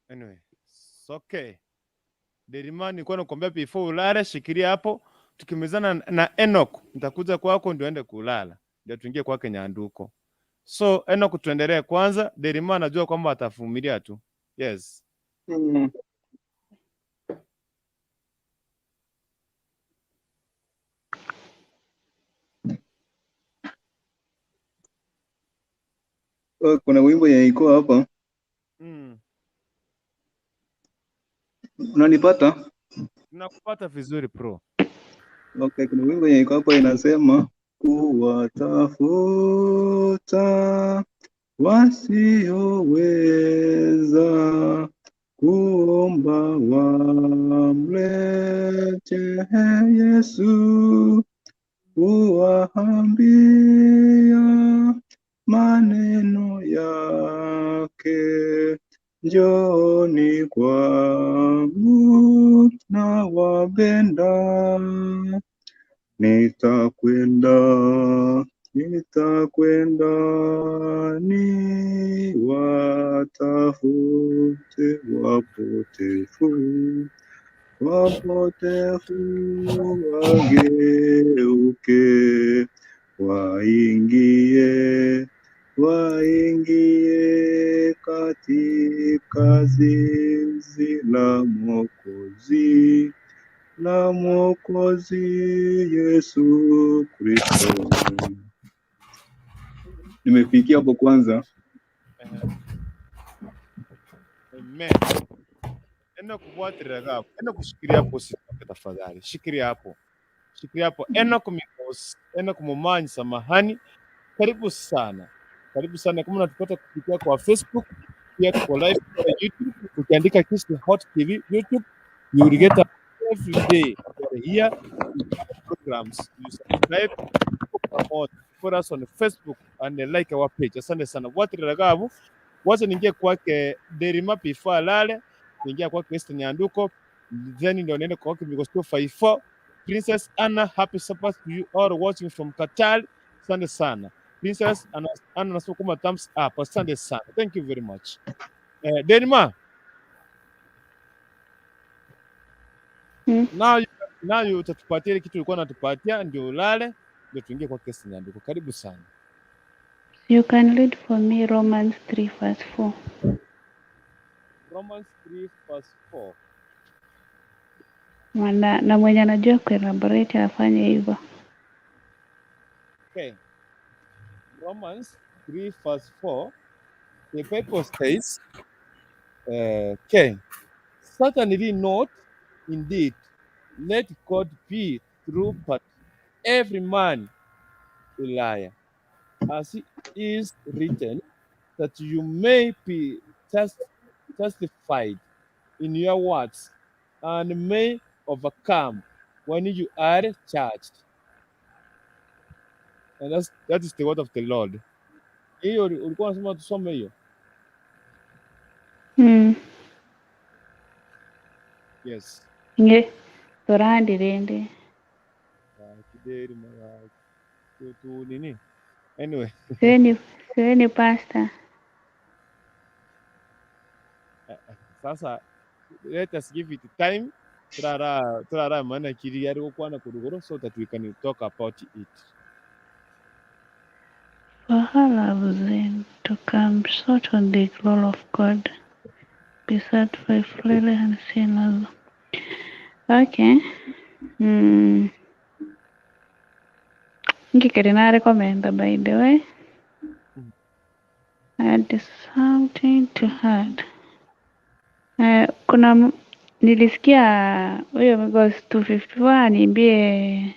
A: Anyway, it's okay. Derima, nilikuwa nakwambia before ulale, shikilia hapo. Tukimalizana na Enoch, nitakuja kwako ndio ende kulala. Ndio tuingie kwake Nyanduko. So Enoch tuendelee kwanza. Derima anajua kwamba atavumilia tu. Yes.
G: Kuna wimbo yenye iko hapa. Unanipata?
A: Nakupata vizuri bro.
G: Okay, kuna wimbo yenye iko hapa inasema kuwatafuta wasioweza kuomba wamlete Yesu, kuwaambia maneno yake, njooni kwangu nawapenda. Nitakwenda, nitakwenda, niwatafute wapotefu, wapotefu wageuke, waingie, waingie katika zizi la Mwokozi, la Mwokozi Yesu Kristo. Nimefikia hapo kwanza.
A: Amen. Eno kubwatirira gapo. Eno kushikilia hapo usitoke tafadhali. Shikilia hapo. Shikilia hapo. Enoch Mikos, Enoch Momanyi, samahani. Karibu sana. Karibu sana kama unatupata kupitia kwa Facebook, pia tuko live kwa YouTube. Ukiandika Kisii Hot TV YouTube, you will get every day we are here with our programs. You subscribe, tuko pamoja. Follow us on Facebook and like our page. Asante sana. Bwatirira gabu. Wacha niingie kwake Derima before alale, niingia kwake Esther Nyanduko, then ndio niende kwake Migos 254. Princess Anna, happy Sabbath to you all watching from Qatar. Asante sana. Princess Anna, Anna nasema kama thumbs up. Asante sana. Thank you very much. Derima, now you utatupatia ile kitu ulikuwa unatupatia ndio ulale ndio tuingie kwa Esther Nyanduko. Karibu sana.
F: You can read for me Romans 3 verse 4.
A: Romans 3 verse 4.
F: Mwana, na mwenye anajua kuelaborate afanye hivyo.
A: Okay. Romans 3 verse 4. The Bible says, okay, certainly not, indeed, let God be true, but every man a liar, as it is written, that you may be justified in your words and may overcome when you are charged. And that is the word of the Lord. Hiyo ulikuwa unasema tusome hiyo? Yes.
F: Nge turandirende.
A: Kideri mara tu nini? Anyway,
F: Siweni pastor.
A: Sasa let us give it time. Turara maana kiri yari gukwana kuruguru so that we can talk about it.
F: For her love then to come short on the glory of God, be satisfied freely and sinners. Okay. Ngikiri na recommend by the way. I had something to add. Kuna nilisikia huyo Migos 254 aniimbie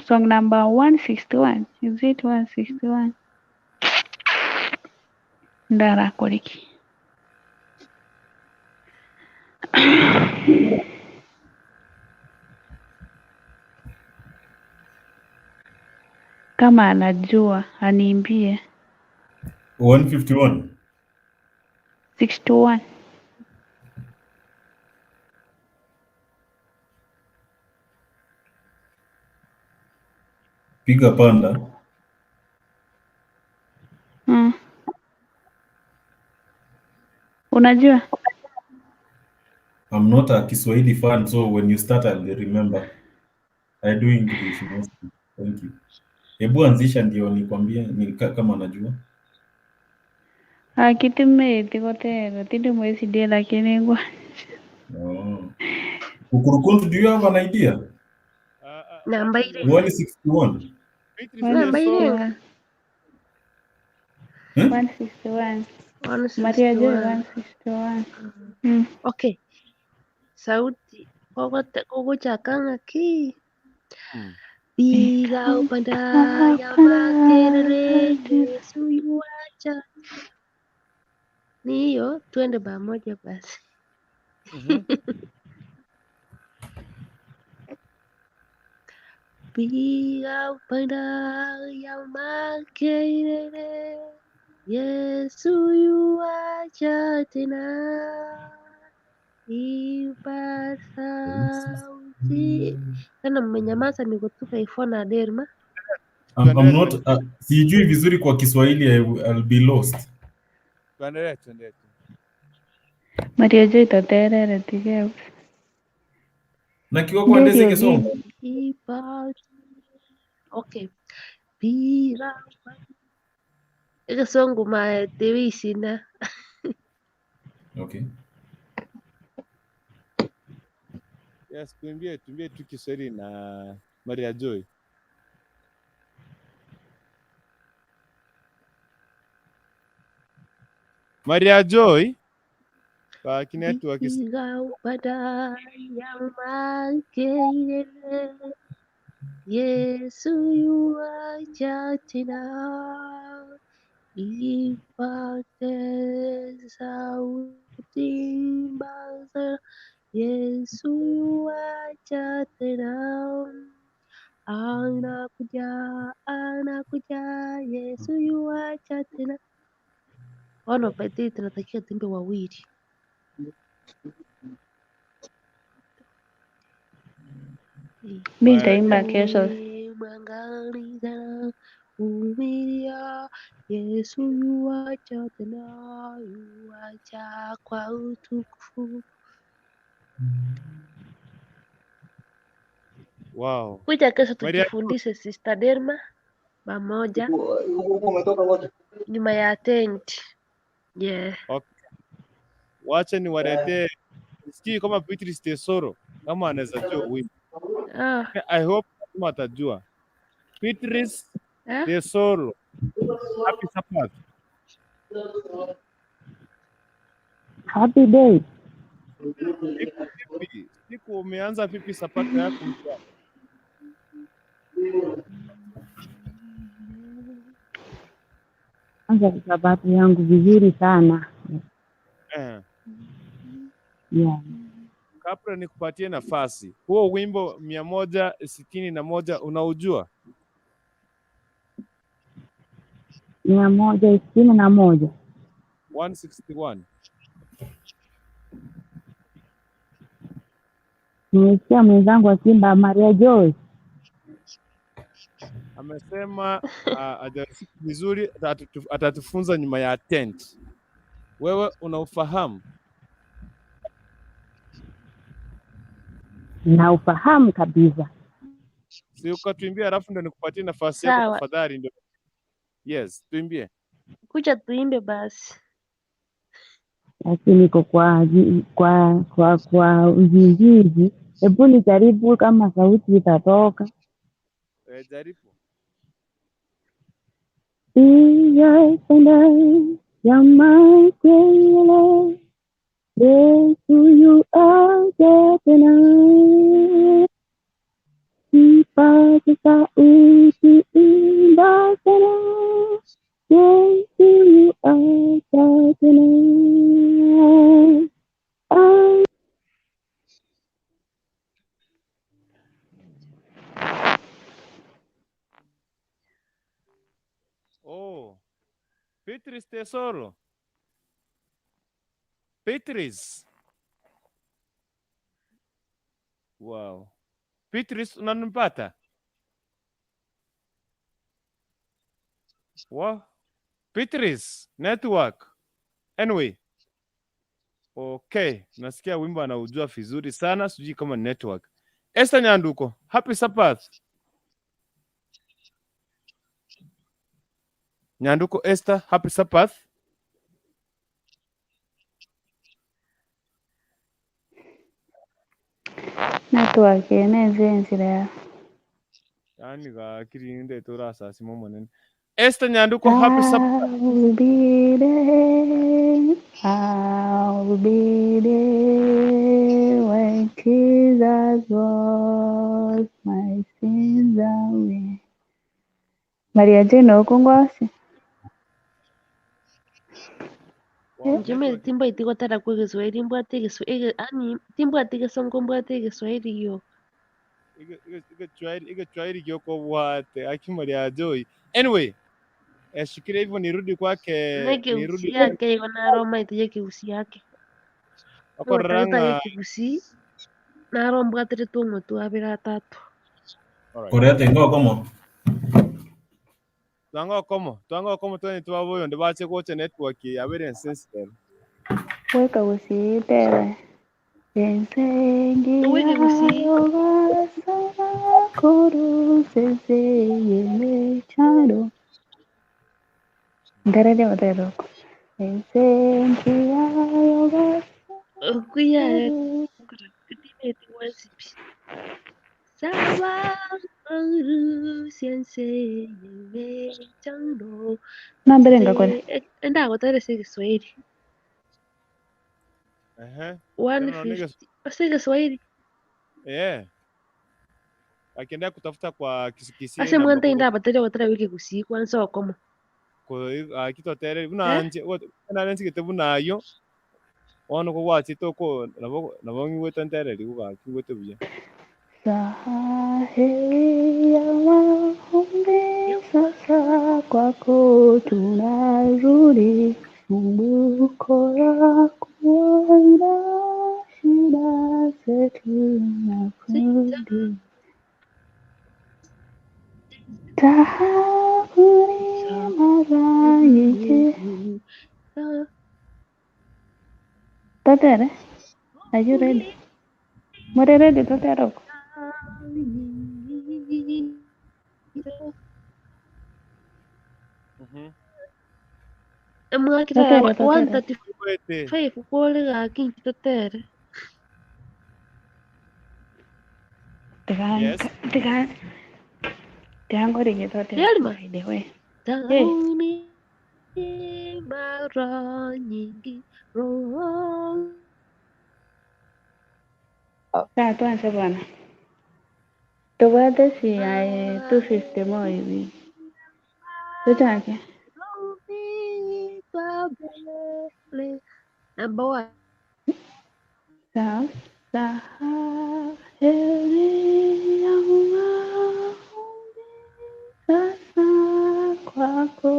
F: song number 161. Is it 161? Ndara koriki. Kama anajua aniimbie.
B: 151.
F: 61.
B: Piga panda.
F: Unajua?
B: I'm not a Kiswahili fan, so when you start I'll remember. I do English mostly. Thank you. Hebu anzisha ndio nikwambie ni kama najua.
F: Akitimeti kotero tindi mwesidie lakini ngwa.
B: Oh. Ukurukuntu, do you have an idea?
C: Namba ile.
B: 161.
C: Namba ile.
F: 161. Maria Joy 161.
C: Okay. Sauti kogochakanga ki. Piga upanda ya makelele Yesu yuacha. Ni hiyo, twende pamoja basi. Piga upanda ya makelele Yesu yuacha tena. Ipa sauti. Tena mmenyamaza nikutuka ifona derma.
B: I'm not sijui vizuri kwa Kiswahili, I'll be lost.
A: Tuendelee.
F: Maria Joy toterere tige.
B: Na kiwa kwa ndezi kisomo.
C: Ipa. Okay. Pira. Ekesongu ma tewisina.
B: Okay.
A: Yes, tuimbie tu Kiswahili na Maria Joy. Maria Joy. Kwa network is
C: Ndigaubada yamakeire Yesu yuaja tena ipate sauti mbaza Yesu yuaja tena anakuja anakuja Yesu yuaja tena. Wana birthday tunatakiwa tuimbe wawili.
E: Mi nitaimba kesho.
C: Mwangaliza vumilia, Yesu yuaja tena, yuaja kwa utukufu.
A: Wow.
C: Kuja kesho
A: Maria
C: tujifundishe Sister Derma pamoja
G: Huko umetoka wote.
C: nyuma ya tent. Yeah.
A: Okay. Wacha niwaletee sikii kama Beatrice Tesoro kama anaweza jua wimbo.
C: Ah,
A: I hope kama atajua. Beatrice
C: eh?
A: Tesoro. Happy Sabbath.
H: Happy day.
A: Siku vipi? Siku umeanza vipi sapato yako mpya?
H: Anza sabato yangu vizuri sana.
A: Eh.
H: Yeah.
A: Kabla nikupatie nafasi, huo wimbo 161 unaujua?
H: 161.
A: 161.
H: Nimesikia mwenzangu akiimba Maria Joy.
A: Amesema hajasikia vizuri, atatufunza nyuma ya tent. Wewe unaufahamu?
H: Na ufahamu kabisa.
A: Si ukatuimbia alafu ndo nikupatie nafasi yako
C: Sawa.
A: tafadhali ndio. Yes, tuimbie.
C: Kuja tuimbe basi.
H: Lakini niko kwa uzingizi. Hebu nijaribu kama sauti itatoka.
A: Eh, jaribu.
H: Iyaipenda ya makelele Yesu yuaja tena ipate sauti imba tena Yesu yuaja tena.
A: Oh, Beatrice Tesoro. Beatrice. Wow. Beatrice unanipata? Wow. Beatrice, network. Anyway. Okay, nasikia wimbo anaujua vizuri sana, sijui kama ni network. Esther Nyanduko, happy Sabbath. Nyanduko Esther, happy Sabbath.
E: Network yeneze enzira ya
A: Yani gakirinde turasasima omonene. Esther Nyanduko, happy Sabbath.
E: I will be there. I will be there when Jesus washed my sins away. Maria Jane okungwasi.
A: Wow,
C: Njome
A: network.
C: timbo itigotara kwa Kiswahili mbwate Kiswahili ani timbwate Kisongo mbwate Kiswahili yo.
A: Ige gyoko bwate akimaria joy. Anyway, shikilia hivyo nirudi kwake,
C: Neke
A: nirudi
C: usi yake iko naro maite yeke usi yake. Otareta
A: okororanga.
C: yeke usi naro mbwatire tung'o twabere atatu.
A: Alright.
B: Korea tengo komo.
A: Twanga okomo twene twaboyo ndibache gocha network yabere sensitive.
E: Weka usiitere.
C: Weke usi
E: Ensengiyaogasakoro seseyemecharo. Ndereria oteroko.
C: kuya
E: Ensengiyaogasakoro.
C: timeti wasipi. Sawa uru siense yemecharo.
E: Nambere ngakore.
C: Se endagotare se Kiswahili.
A: Ehe. Tena unaona
C: 150 ase Kiswahili.
A: Eh. Akiendelea kutafuta kwa Kisikisi
C: Ase
A: namba
C: mwante
A: kugo
C: inda abatere gotera wiki gusii kwanza okomo.
A: ko akitotere
C: Eh?
A: buna nje na nsigete bunayo ono ko gwachete oko nabo nabo ngigwete ntereri gugaki ngwete buya.
E: Saheri ya maombi sasa kwako tunarudi, fumbuko la kuona shida zetu na kurudi. Tahabu ni mara nyingi. Totere, are you ready? More ready, totere uko?
C: Emwakira
E: Totere, totere.
A: Ngwete.
C: 135 kwore gaki totere.
A: Yes.
E: Tiga, tiga ngorige totere
C: Yelma.
E: by the way.
C: Tauni mara nyingi roho
E: Sawa, tuanze bwana. Tubate si ae 250 mo hivi. Tuchake.
C: Number one.
E: Sawa. Saheri ya maombi sasa kwako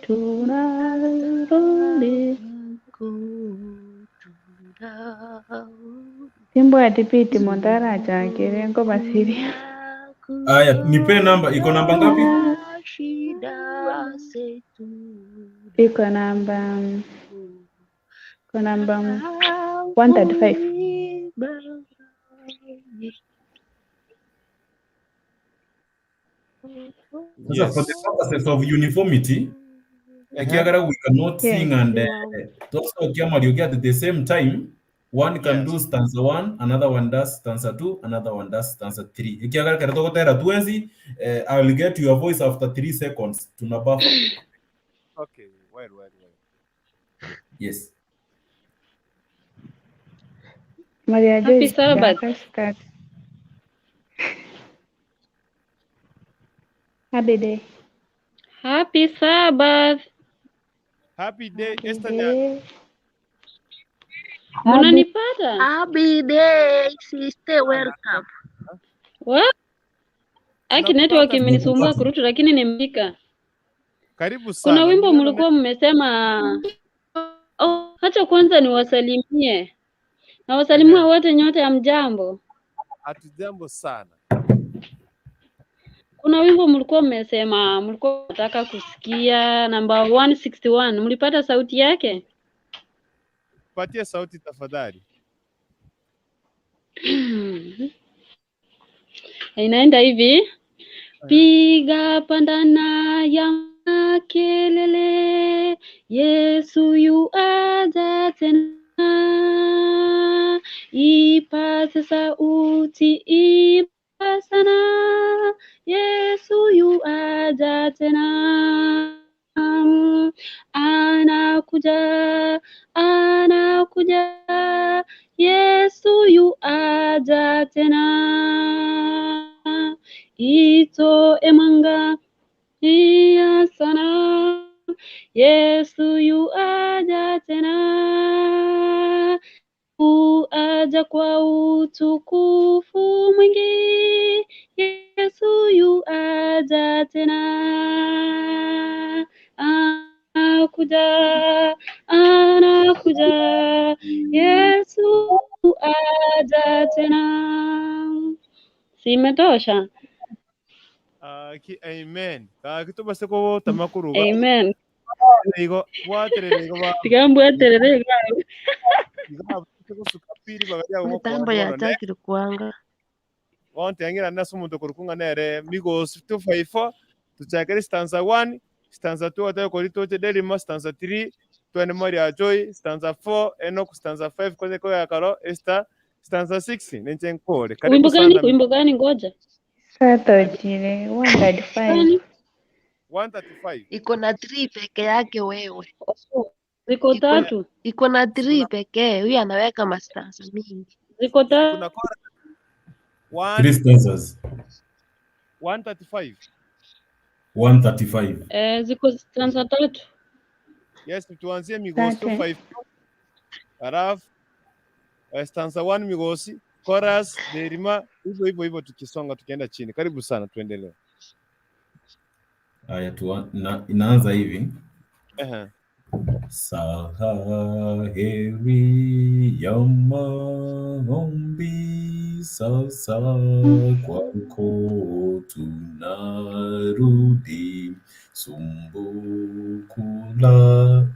E: tunarudi. Timbwati piti mondara achakire ngoma siria.
B: Aya, nipe namba. Iko namba ngapi?
C: Shida zetu
E: Iko namba 135.
B: Sasa for the purposes of uniformity, Kiagara, we cannot sing and also Kiamariogi at the same time. One can do stanza 1, another one does stanza 2, another one does stanza 3. Kiagara karatokotera tuenzi, I will get your voice after 3 seconds. Tuna buffer.
A: Okay, well, well, well.
B: Yes.
E: Maria
I: Happy
E: Joyce,
I: Sabbath.
E: Jaka start. Happy day.
I: Happy Sabbath.
A: Happy day, Esther.
E: Day.
I: Unanipata?
C: Happy day, sister, welcome.
I: Wa? Aki network imenisumbua kurutu lakini nimefika.
A: Karibu
I: Kuna
A: sana.
I: wimbo
A: Niliona
I: mlikuwa mmesema. Oh, acha kwanza niwasalimie. Nawasalimia wote nyote, hamjambo.
A: Hatujambo sana.
I: Kuna wimbo mlikuwa mmesema mlikuwa mnataka kusikia namba 161. Mlipata sauti yake?
A: Patie sauti tafadhali.
I: Inaenda hivi: piga pandana ya makelele, Yesu yuaja tena, ipaze sauti, imba sana, Yesu yuaja tena, anakuja, anakuja, Yesu yuaja tena, itoe mwanga iya sana, Yesu yuaja tena, uaja kwa utukufu mwingi, Yesu yuaja tena, anakuja, anakuja, Yesu aja tena. Simetosha?
A: Amen. Kitobase ko tamakuruga.
I: Amen.
A: Igo bwaterere igo ba
I: Tikambwaterere
A: igo kusuka pili bagaja
C: Mitambo yachakire kwanga.
A: Onte angira nase omonto korukunga nere migos 254 tuchakere stanza 1 stanza 2 atayo kori toche delima stanza 3 twende Maria Joy stanza 4 Enoch stanza 5 kwenye ko yakaro Esther stanza 6 nenche nkore. Karibu
I: Wimbo gani?
A: sana.
I: Wimbo gani? Ngoja.
E: Satojile 135.
I: Gani?
A: 135.
C: Iko na 3 peke yake wewe.
I: Ziko
C: Iko
I: tatu.
C: iko na 3 pekee. Huyu anaweka mastanza mingi.
I: Ziko tatu.
A: Kuna chorus
B: Three
A: 1
B: stanzas.
A: 135.
B: 135.
I: Eh, ziko stanza tatu.
A: Yes, tuanzie Migosi
E: Asante.
A: 254. Halafu stanza 1 Migosi, chorus Derima, hivyo hivyo hivyo tukisonga tukienda chini. Karibu sana, tuendelee.
B: Haya, inaanza hivi.
A: Ehe.
B: Saheri ya maombi sasa kwako tunarudi, sumbuku la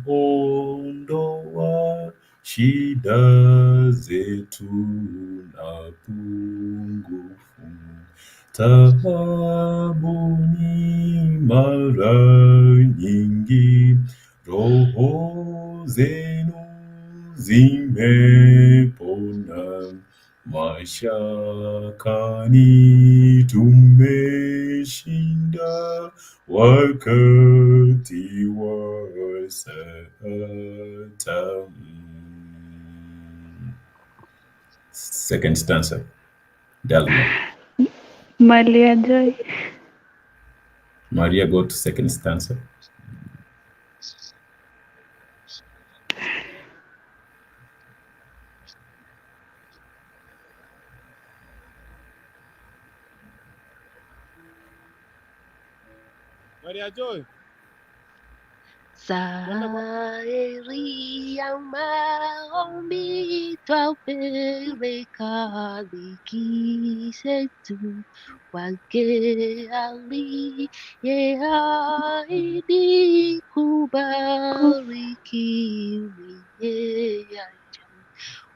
B: kuondoa shida zetu na pungufu. Taabuni mara nyingi, roho zenu zimepona, mashakani tumeshinda, wakati wa saa tamu. Second stanza, Dalma.
E: Maria Joy.
B: Maria, go to second stanza.
A: Maria Joy. Tuende kwa
C: Saheri ya maombi twapeleka dhiki zetu kwake aliyeahidi kubariki mwenye haja.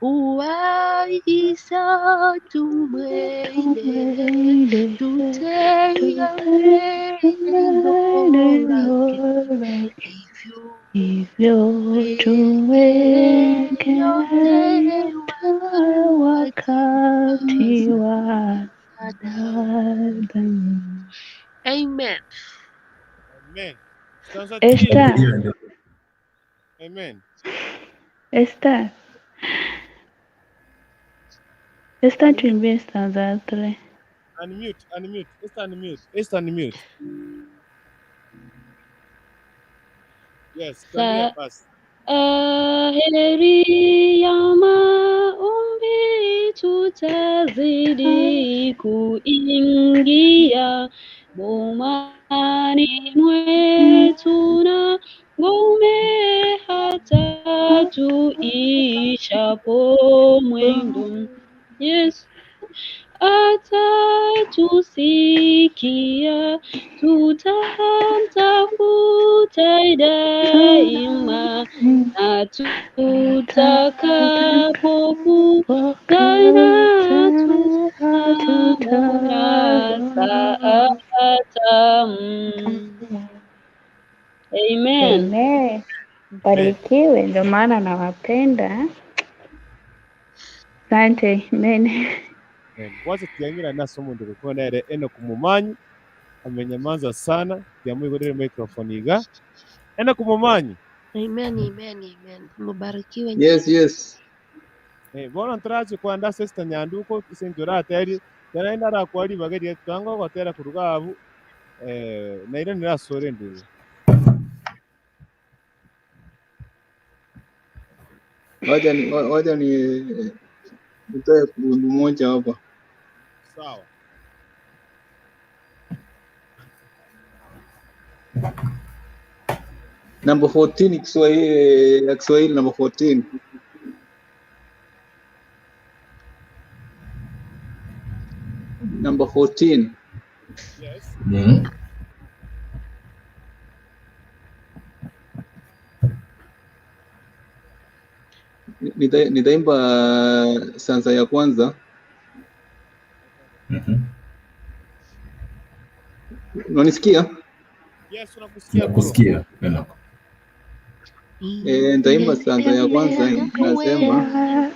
C: Uwaisa tumwende tutegemee neno lake
E: Hivyo tuweke
C: yote
E: wakati wa adhabu.
C: Amen.
A: Amen. Stanza 3.
E: Esther,
A: Amen.
E: Esther, Esther tuimbie stanza 3.
A: Unmute, unmute. Esther unmute. Esther unmute. Yes, tuendelee
I: Sa
A: basi.
I: Heri ya maombi tutazidi kuingia bomani mwetu na ngome hata tuishapo mwendo. Yesu atatusikia, tutamtafuta daima, na tutakapokutana tutamwona saa tamu. Amen.
E: Amen. Mbarikiwe, ndio maana nawapenda. Asante. Amen.
A: Wacha tuyangira naso omuntu gukona ere eno kumumanyi amenyamanza sana tiamwigurire microphone iga eno kumumanyi.
C: Amen, amen, amen. Mubarikiwe.
G: Yes, yes.
A: Bono ntarache kwanda sister Nyanduko isenjora ateri tena arakwari bagerie twanga gotera kuruga abu na ire nirasore nduru.
G: Wacha ni nitoe wimbo mmoja hapa.
A: Sawa.
G: Number 14 Kiswahili, ya Kiswahili number 14. Number 14.
A: Yes.
G: Nitaimba stanza ya kwanza. Unanisikia?
A: Yes, tunakusikia bro.
B: Nakusikia Enoch.
G: Nitaimba stanza ya kwanza inasema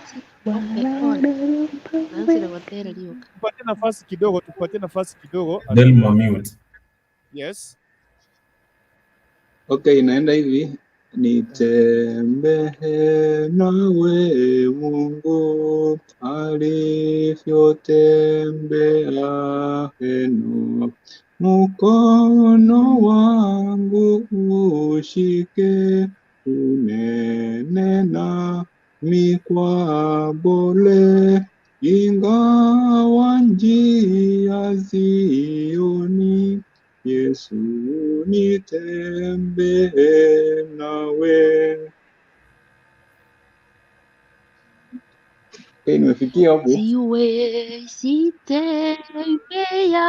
A: Tupatie nafasi kidogo, tupatie nafasi kidogo.
B: Delma mute.
A: Yes.
G: Okay, inaenda hivi. Nitembee nawe Mungu alivyotembea Henoki, mkono wangu ushike, unene nami kwa bole, ingawa njia sioni, Yesu nitembee nawe. Okay, nimefikia hapo.
C: Siwezi tembea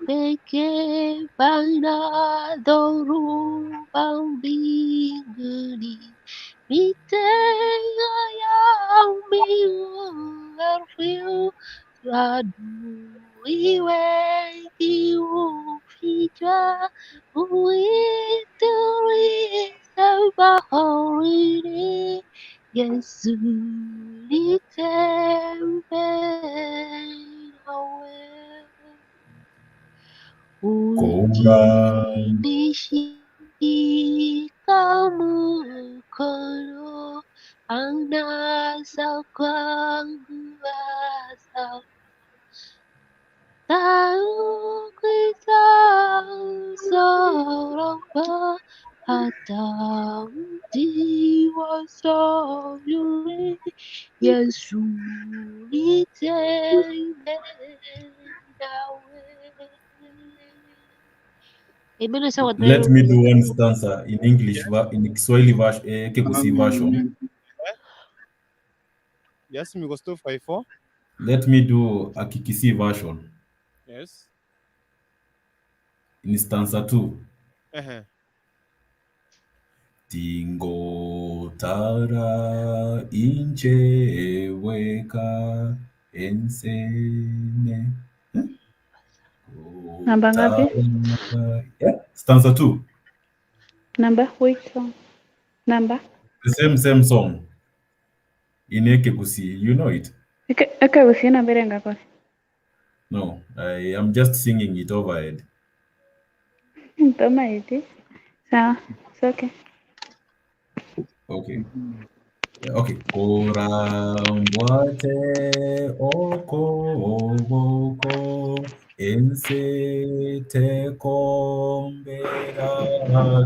C: peke, pana dhoruba mbinguni, mitego ya mbingu adui wengi huficha, huituliza baharini. Yesu nitembee nawe,
B: Kora
C: ukinishika mkono, anasa kwangu asa Taukwiza msalaba hata mti wa Sayuni, Yesu nitembee nawe. Amen. Sawa
B: Let me do one stanza in English, in Kiswahili version, Kikusi version.
A: Yes, Migos 254.
B: Let me do a Kikisi version
A: Yes.
B: in stanza 2.
A: Uh-huh.
B: Tingo tara inche weka ensene.
E: Namba ngapi?
B: Tara. Yeah, stanza 2.
E: Namba which song? Namba?
B: The same song. In Ekekusi, you know it.
E: Okay, usiona mbele ngakore.
B: No, I am just singing it overhead.
E: Ntoma iti. Sawa. It's okay.
B: Okay. Yeah, okay. Korambwate oko boko ense te kombera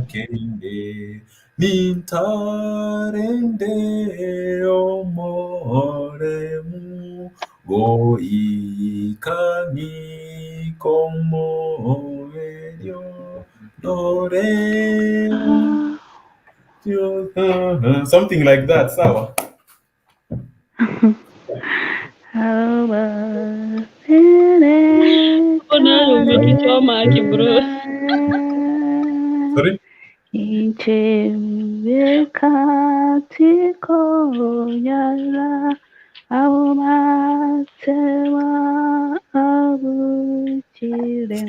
B: kende nintarende omoremu go ikani komoverio dore something like that, sawa.
I: Mbona umetuchoma aki bro?
B: Sorry?
E: Inchembe katiko nyara au matewa abuchire.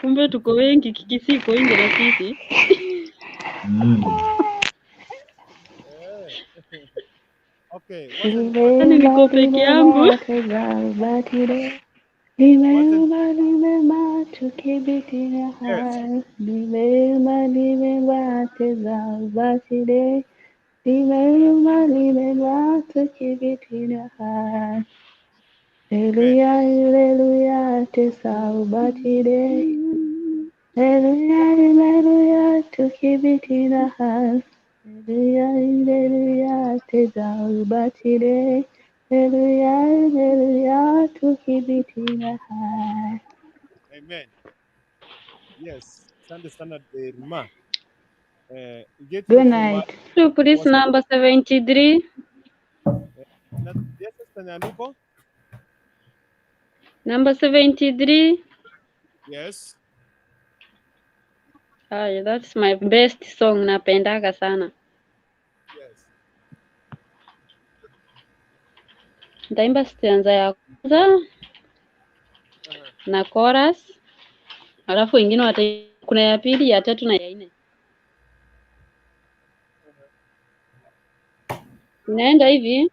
I: Kumbe tuko wengi, Kikisi iko nje na sisi.
A: Okay.
I: Yaani niko peke yangu.
E: Nimema nimema tukibitira hai nimema nimema tezabatire nimema nimema tukibitira hai Haleluya haleluya tezabatire Haleluya haleluya tukibitira hai Haleluya haleluya tezabatire Haleluya haleluya tukibitira hai.
A: Amen. Yes. Asante sana Derima. Get
E: Good night.
I: To please number 73.
A: Yes, Sister Nyanduko.
I: Number 73.
A: Yes.
I: Ay, that's my best song, napendaga sana.
A: Yes.
I: Nitaimba stanza ya kwanza na chorus, alafu wengine kuna ya pili, ya tatu na ya nne. Inaenda hivi: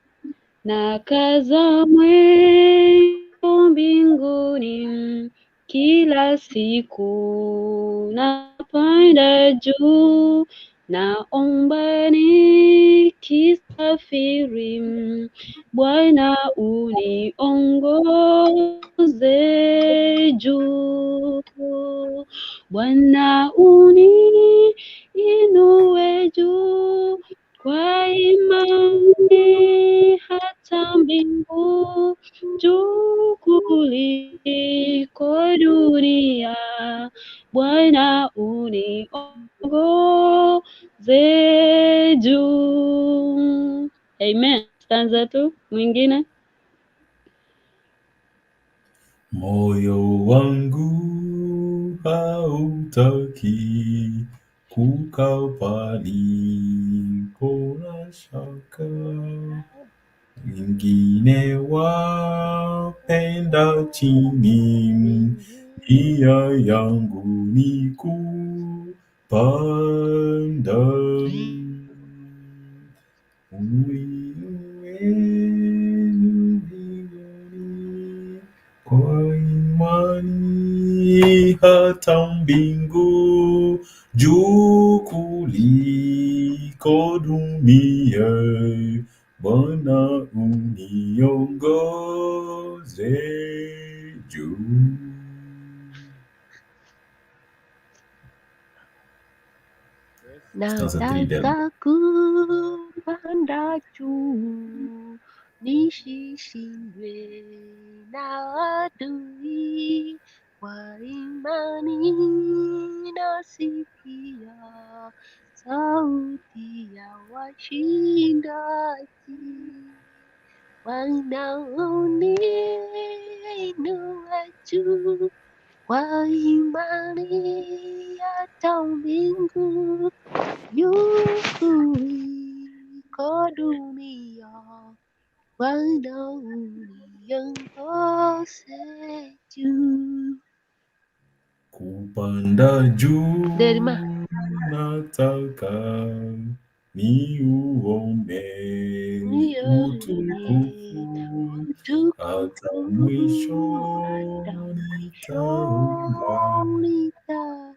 I: na kaza mwendo mbinguni, Kila siku napanda juu, naomba nikisafiri, Bwana uniongoze juu. Bwana uniinue juu kwa imani hata mbingu, juu kuliko dunia. Bwana uniongoze juu. Amen. Stanza tu mwingine.
B: Moyo wangu hautaki kukaa palipo na shaka, wengine wapenda chini, nia yangu ni kupanda. Uniinue mbinguni kwa imani hata mbingu, juu kuliko dunia. Bwana uniongoze juu. Stanza 3 Del.
C: Nataka kupanda juu nisishindwe na adui, kwa imani nasikia sauti ya washindaji wanaoniinua juu kwa imani hata mbingu, juu kuliko dunia. Bwana uniongoze juu.
B: Kupanda juu
C: Derima.
B: nataka niuone utukufu, hata mwisho
C: Hata
B: nitaimba.
C: mwisho nitaimba.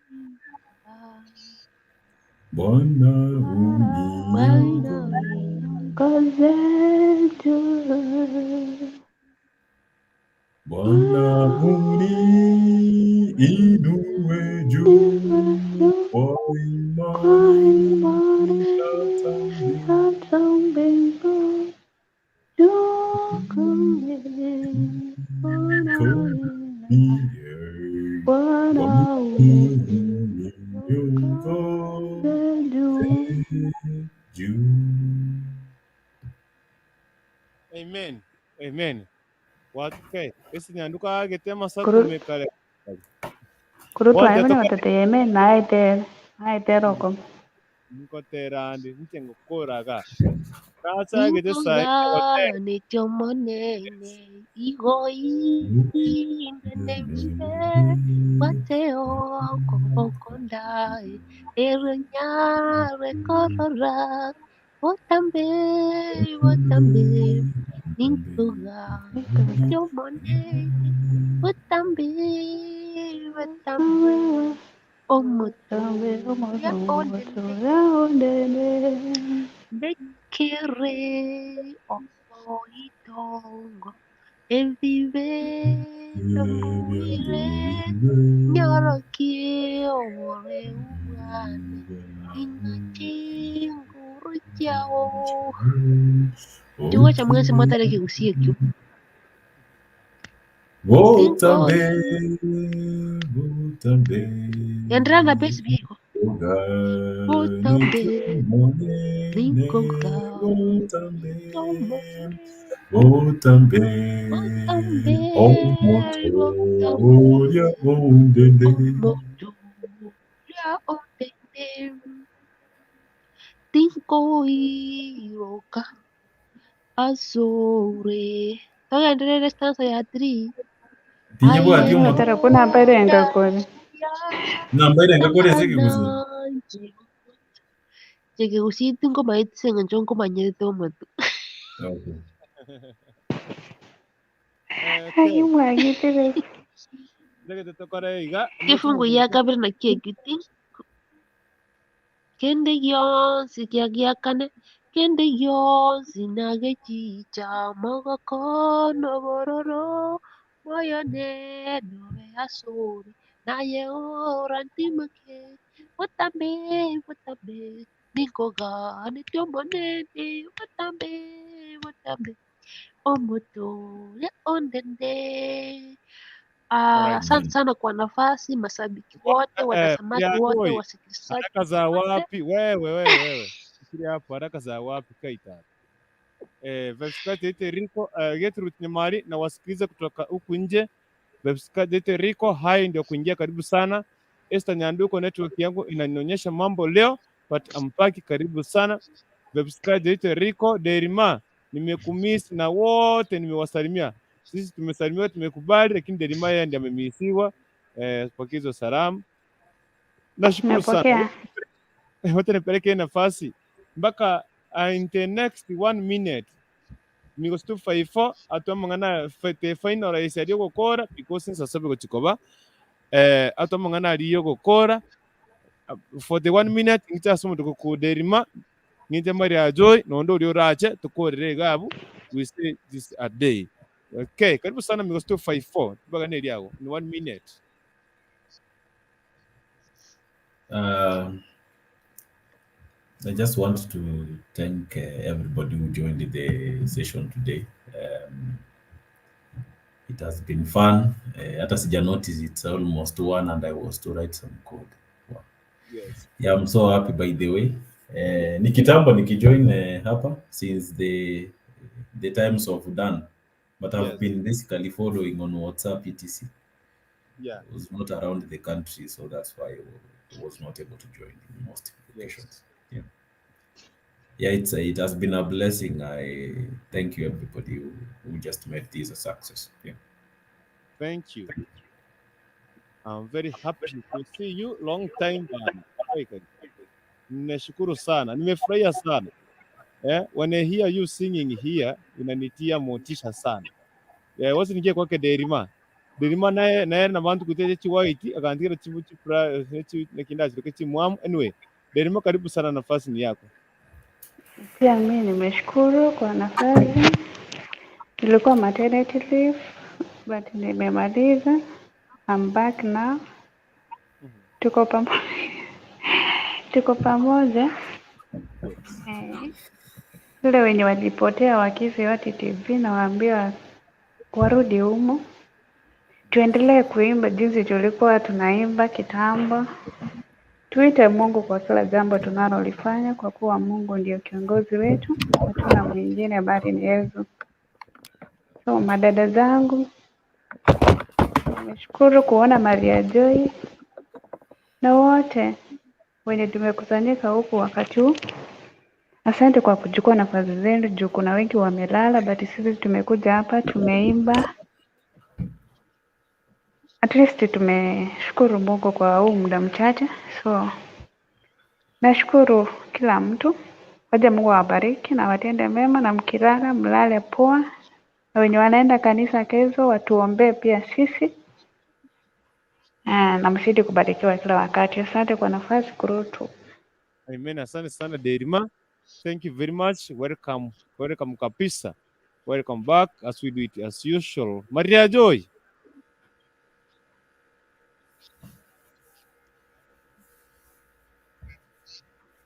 B: Bwana
C: Bwana
E: Ngoze juu.
B: Bwana uniinue juu kwa
E: Kwa
B: imani
E: imani
B: hata mbinguni.
E: hata mbingu, juu kuliko dunia. Bwana uniongoze juu.
A: Amen. Amen. Watuke. Esi nyanduka agetema
E: Kuru
A: sakumekale.
E: kuru
A: Wante
E: twaimene
A: toka
E: wateteyeme naetere naetere oko.
A: nkoterandi nche ngokoraga. Kasa agete sai
C: Ingoga netyomonene igoinde nebibe wateo kobokondae erenyare korora botambe botambe ningoga netyomonene botambe botambe omoto ya onene Bekere omoitongo ebibe byamuire nyorokie obore ubwane ingachinguru chao chiwacha mwese mwatareke gusiekio
B: Botambe, botambe,
C: endelea na besi viejo botambe ningoga
B: botambe,
C: tomo
B: botambe,
C: botambe
B: omoto
C: botambe
B: oria ondende.
C: omoto ya ondende tinkoiroka azore togenderere stanza ya 3
B: Tinyebwati omoto
E: Watara kunambaire kore.
B: nambaire ngakore ase ekegusii.
C: chekegusii tinkomaete eng'encho nkomanyerete omotu
B: Okay.
E: Ai mwagitire.
A: Ndege tokore iga
C: Kifungu ya kabere na kiegiti kende gionsi kia giakane kende gionsi nagechicha mogokono bororo moyone nobe asuri naye orantimake watambe watambe ninkogane tiomonene watambe watambe omotore ondende.
A: Alright.
C: Asante sana kwa nafasi, mashabiki wote, watazamaji wote,
A: Yagoi,
C: wasikilizaji
A: haraka za
C: wote.
A: wapi wewe wewe wewe, fikiria hapo, haraka za wapi kaita Vebskat Rico, Gertrude Nyamari na wasikiliza kutoka huku nje. Vebskat Rico, hai ndio kuingia, karibu sana. Esther Nyanduko, network yangu inanionyesha mambo leo but ampaki, karibu sana. Vebskat Rico, Derima, nimekumiss na wote nimewasalimia. Sisi tumesalimiwa, tumekubali, lakini Derima yeye ndiye amemisiwa. Pokea hizo salamu. Nashukuru sana.
E: Nimepokea.
A: Wote nipeleke nafasi mpaka in the next 1 minute migos 254 atwamang'ana te final raisi ario gokora because nsasabe gochikoba atwamang'ana ariyo gokora for the 1 minute ngicha omonto gokuderima ng'inche Maria Joy nondo oria orache tukorere igabu we say this a day. Okay, karibu sana migos 254 tubagane eriago in 1 minute.
B: I just want to thank everybody who joined the session today. It has been fun. Hata sija notice it's almost 1 and I was to write some code. Wow.
A: Yes.
B: Yeah, I'm so happy by the way. Ni kitambo nikijoin hapa since the times of Dan, but I've
A: Yes.
B: been basically following on WhatsApp etc.
A: Yeah.
B: I was not around the country, so that's why I was not able to join in most
A: Yes.
B: occasions. Yeah. Yeah, it has been a blessing. I thank you everybody who just made this a success. Yeah.
A: Thank you. I'm very happy to see you long time bana. Nimeshukuru sana, nimefurahia sana. When I hear you singing here inanitia motisha sana. Wasi ningie kwake Derima. Derima naye naye na bantu kuteje chiwaiti akandikira chibu chipra chi nekinda chiroke chimwamu. Anyway, Derima karibu sana, nafasi ni yako.
E: Pia mi nimeshukuru kwa nafasi. Nilikuwa maternity leave but nimemaliza. I'm back now. Tuko pamoja. Tuko pamoja. Wale wenye walipotea wakisi TV nawaambia warudi humo. Tuendelee kuimba jinsi tulikuwa tunaimba kitambo. Tuite Mungu kwa kila jambo tunalolifanya, kwa kuwa Mungu ndio kiongozi wetu, hatuna mwingine bali ni Yesu. So madada zangu, nimeshukuru kuona Maria Joy na wote wenye tumekusanyika huku wakati huu. Asante kwa kuchukua nafasi zenu juu kuna wengi wamelala, but sisi tumekuja hapa tumeimba. At least tumeshukuru Mungu kwa huu muda mchache. So nashukuru kila mtu. Wacha Mungu awabariki na watende mema, na mkilala mlale poa, na wenye wanaenda kanisa kesho watuombee pia sisi. Na mzidi kubarikiwa kila wakati. Asante kwa nafasi kurutu.
A: Amen. Asante sana Derima. Thank you very much. Welcome. Welcome kabisa. Welcome back as we do it as usual. Maria Joy.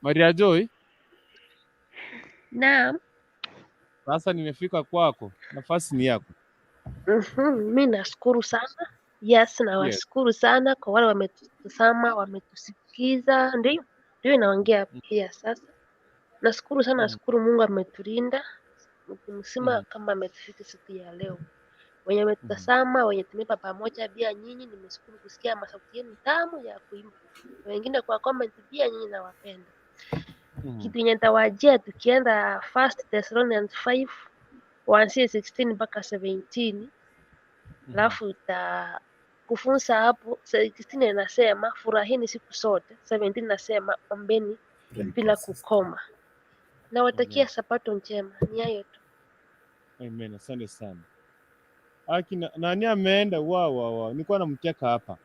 A: Maria Joy,
C: Naam.
A: sasa nimefika kwako. Nafasi ni yako.
C: Mi nashukuru sana. Yes, nawashukuru sana kwa wale wametutazama, wametusikiza. Ndio ndio inaongea pia sasa. Nashukuru sana, nashukuru Mungu ametulinda wiki mzima kama ametufika siku ya leo. Wenye wametutazama, wenye tumeimba pamoja pia nyinyi, nimeshukuru kusikia masauti yenu tamu ya kuimba. Wengine kwa comment pia nyinyi nawapenda. Kitu yenye nitawajia tukienda First Thessalonians 5 kuanzia 16 mpaka 17, alafu itakufunza hapo. 16 inasema furahini siku zote, 17 inasema ombeni bila kukoma. Nawatakia sabato njema. Ni hayo tu.
A: Amen. Asante sana. Aki nani ameenda? Wa wa wa. Nilikuwa namcheka hapa.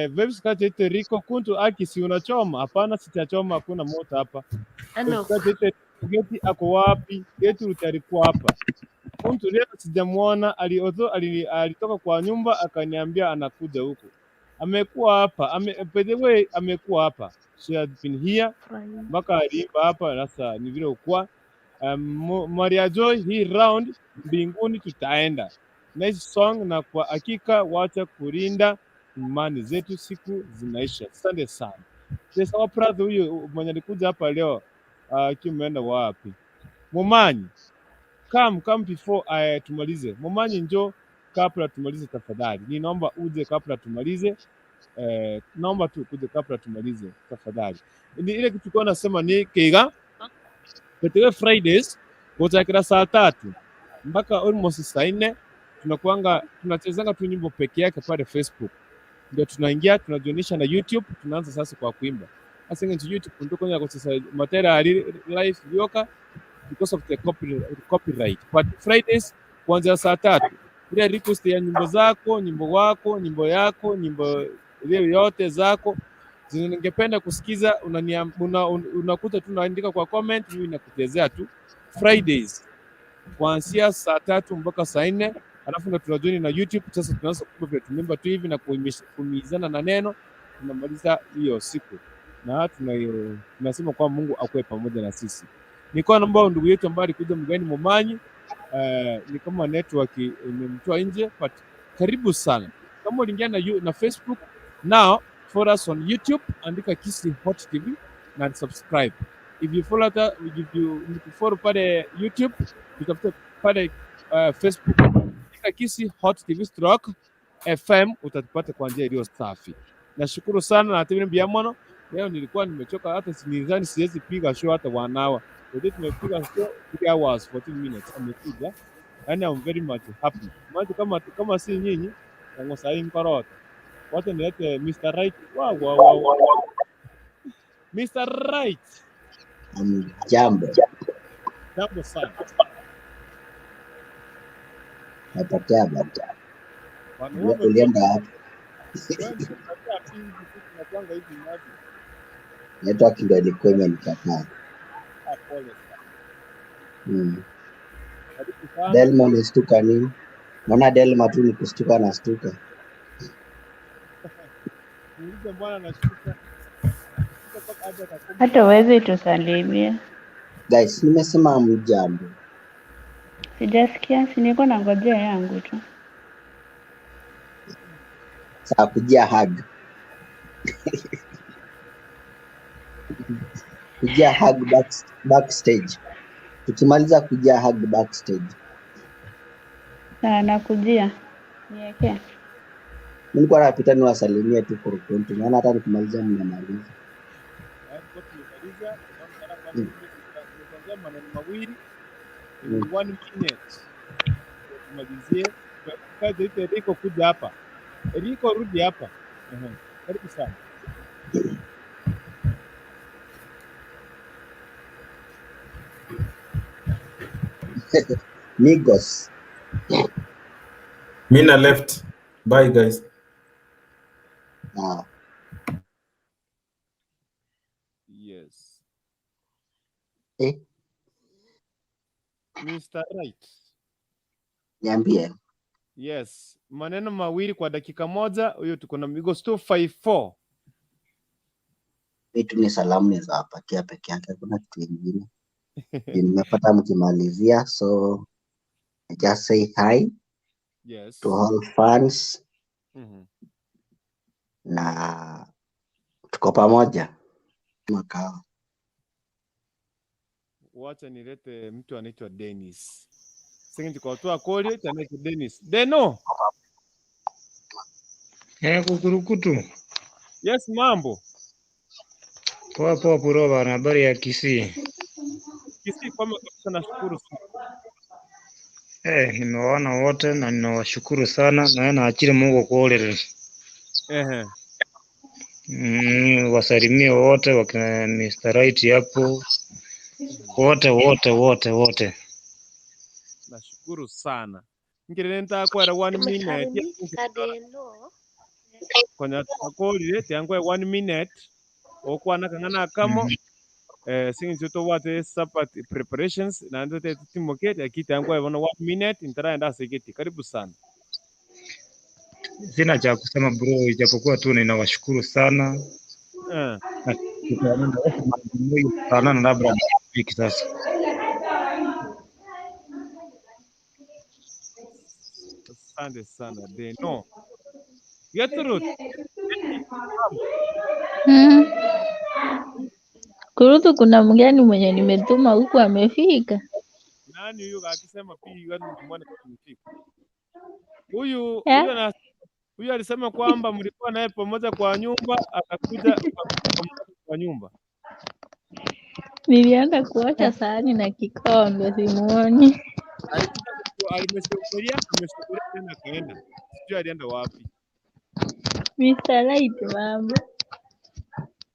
A: Vibes Culture Rico Kuntu aki si unachoma? Hapana, sitachoma, hakuna moto hapa.
C: Ano.
A: Vibes Culture Geti ako wapi? Geti alikuwa hapa. Kuntu leo sijamuona, alitoka kwa nyumba akaniambia anakuja huku. Amekuwa hapa. By the way, amekuwa hapa. She has been here mpaka aliimba hapa. Sasa ni vile ukua Maria Joy, hii round mbinguni tutaenda. Nice song, na kwa hakika wacha kulinda imani zetu, siku zinaisha. Asante sana. Yes, our brother huyu mwenye alikuja hapa leo akiwa wapi? Momanyi, come before tumalize. Momanyi, njoo kabla tumalize tafadhali. Ninaomba uje kabla tumalize. Naomba tu kuje kabla tumalize tafadhali. Ni ile kitu kwa nasema ni kiga Petewe Fridays kuchakira saa 3 mpaka almost saa 4 tunakuanga tunachezanga tu nyimbo peke yake pale Facebook, ndio tunaingia tunajionyesha na YouTube, tunaanza sasa kwa kuimba. Sasa ngi YouTube ndio kwenye kucheza matera ali live yoka because of the copyright. But Fridays kuanzia saa 3 ile request ya nyimbo zako, nyimbo wako, nyimbo yako, nyimbo ile yote zako zenye ningependa kusikiza, unakuta tu naandika kwa comment, mimi nakuchezea tu Fridays kuanzia saa 3 mpaka saa 4, alafu ndo tunajoin na YouTube. Sasa tunaanza kuimba vile tumeimba tu hivi na kuhimizana na neno, tunamaliza hiyo siku na tunasema kwa Mungu akuwe pamoja na sisi. Nilikuwa naomba ndugu yetu ambaye alikuja mgeni Momanyi, ni kama network imemtoa nje, but karibu sana. Kama uliingia na Facebook, now follow us on YouTube, andika Kisii Hot TV na subscribe. If you follow that, if you follow pale YouTube, tutafute pale Facebook, andika Kisii Hot TV stroke FM, utatupata kwa njia iliyo safi. Nashukuru sana na tena biamono. Leo nilikuwa nimechoka, hata nilidhani siwezi piga show hata 1 hour. Today tumepiga show 3 hours 14 minutes. Amekuja. Yani I'm very much happy. Maana kama si nyinyi, tangu saa hii mkarota. Wacha nilete Mr. Right. Wow. Mr. Right.
J: Jambo,
A: Jambo sana.
J: napotea bwana.
A: Bwana wewe
J: Ulienda wapi?
A: Wewe umepotea hivi tu tunakuanga hivi maji.
J: Network ndio ilikuwa imenikataa.
A: Ah, pole sana. Karibu sana.
J: Delma, umestuka nini? Naona Delma tu ni kustuka na stuka.
A: Niulize mbona anashtuka. Shtuka mpaka hadi akakoma.
E: Hata huwezi tusalimia.
J: Guys, nimesema mjambo.
E: Sijasikia, si nilikuwa nangojea yangu tu.
J: Saa kujia hug. Kujia hug backstage. Tukimaliza kujia hug backstage.
E: Na nakujia. Niwekee.
J: Mimi nilikuwa napita niwasalimie tu kurukuntu. Naona hata nikimaliza mnamaliza.
A: Tulikuwa tumemaliza. Tunaona kwamba tumeongea maneno mawili in one minute. Ndio tumalizie. Kazi ite Eriko kuja hapa. Eriko rudi hapa. Ehe. Karibu sana.
J: Migos.
B: Mina left. Bye guys.
J: Ah,
A: Yes.
J: eh,
A: Mr. Right.
J: niambie.
A: Yes. Maneno mawili kwa dakika moja. Huyo tuko na Migos 254.
J: Mi tu ni salamu nizawapatia peke yake, hakuna kitu ingine. Ndio nimepata mkimalizia, so I just say hi to all fans na tuko pamoja kama kawa.
A: Wacha nilete mtu anaitwa Dennis. Sasa kwa koli anaitwa Dennis. Deno.
K: Eh, kukurukutu.
A: Yes, mambo.
K: Poa poa Puroba, na habari ya Kisii?
A: Kisii kwema kabisa, nashukuru sana.
K: Eh, nimewaona wote na ninawashukuru sana na naachire Mungu kuolere. Wasalimie wote wakina Mr. Right hapo wote wote wote wote.
A: Nashukuru sana. Nkirere ntakwera 1 minute.
C: Tumesalimika Deno.
A: Konya twakorire tiangwe 1 minute okwana kang'ana kamo since tobwate supper preparations na ndo timoke akiti angwe bono 1 minute ntaraenda aseketi. Karibu sana.
K: Sina cha kusema bro, ijapokuwa tu ninawashukuru sana na tutaonana labda wiki sasa.
A: Asante sana Deno. Gertrude.
E: Kurutu, kuna mgeni mwenye nimetuma huku amefika.
A: Nani huyu akisema pia mwana kumfika? Huyu
E: Eh?
A: huyu huyu alisema kwamba mlikuwa naye pamoja kwa nyumba, akakuja kwa nyumba.
E: Nilienda kuosha sahani na kikombe, simuoni.
A: Alimeshuhudia, ameshuhudia tena akaenda. Sijui alienda wapi.
E: Mr. Right mambo.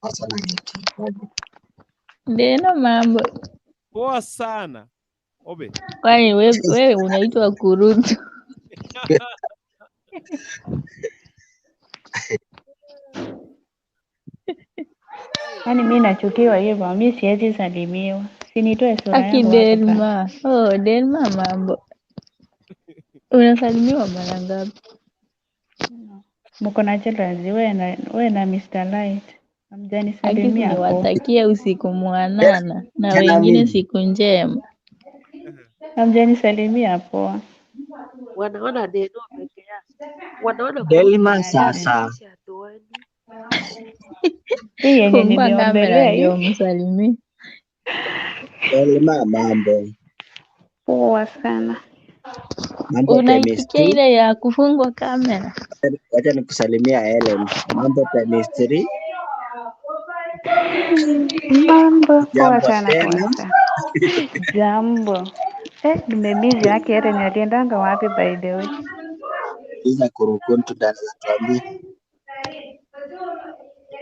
J: Sasa na geti.
E: Ndeno mambo.
A: Poa sana. Obe.
E: Kwani wewe unaitwa Kurutu?
F: Yaani mi nachukiwa hivyo, mi siwezi salimiwa. Sinitoe sura
E: Aki
F: yangu hapo bana.
E: Delma. Oh, Delma mambo. Unasalimiwa mara ngapi?
F: Mko na jealousy we na Mr. Light.
E: Aki
F: Hamjanisalimia poa.
E: niwatakia usiku mwanana na
J: Tena
E: wengine
J: mimi.
E: siku njema.
F: Hamjanisalimia poa.
C: Wanaona Deno peke yake. Wanaona Kurutu
J: Delma
C: peke yake,
J: sasa.
C: sisi hatuoni.
F: Hii yenye
E: Fungua kamera
F: niliombelea
E: ndio
F: hii.
E: msalimie.
J: Delma mambo.
F: Poa sana.
J: Mambo
E: Unaitikia
J: chemistry.
E: ile ya kufungwa kamera?
J: Wacha nikusalimia Helen. Mambo chemistry.
F: Mambo poa
J: Jambo
F: sana, poa
J: tena.
F: sana. Jambo. Nimemizi yake Helen aliendanga wapi by the way?
J: Iza kurukuntu ndani tuambie.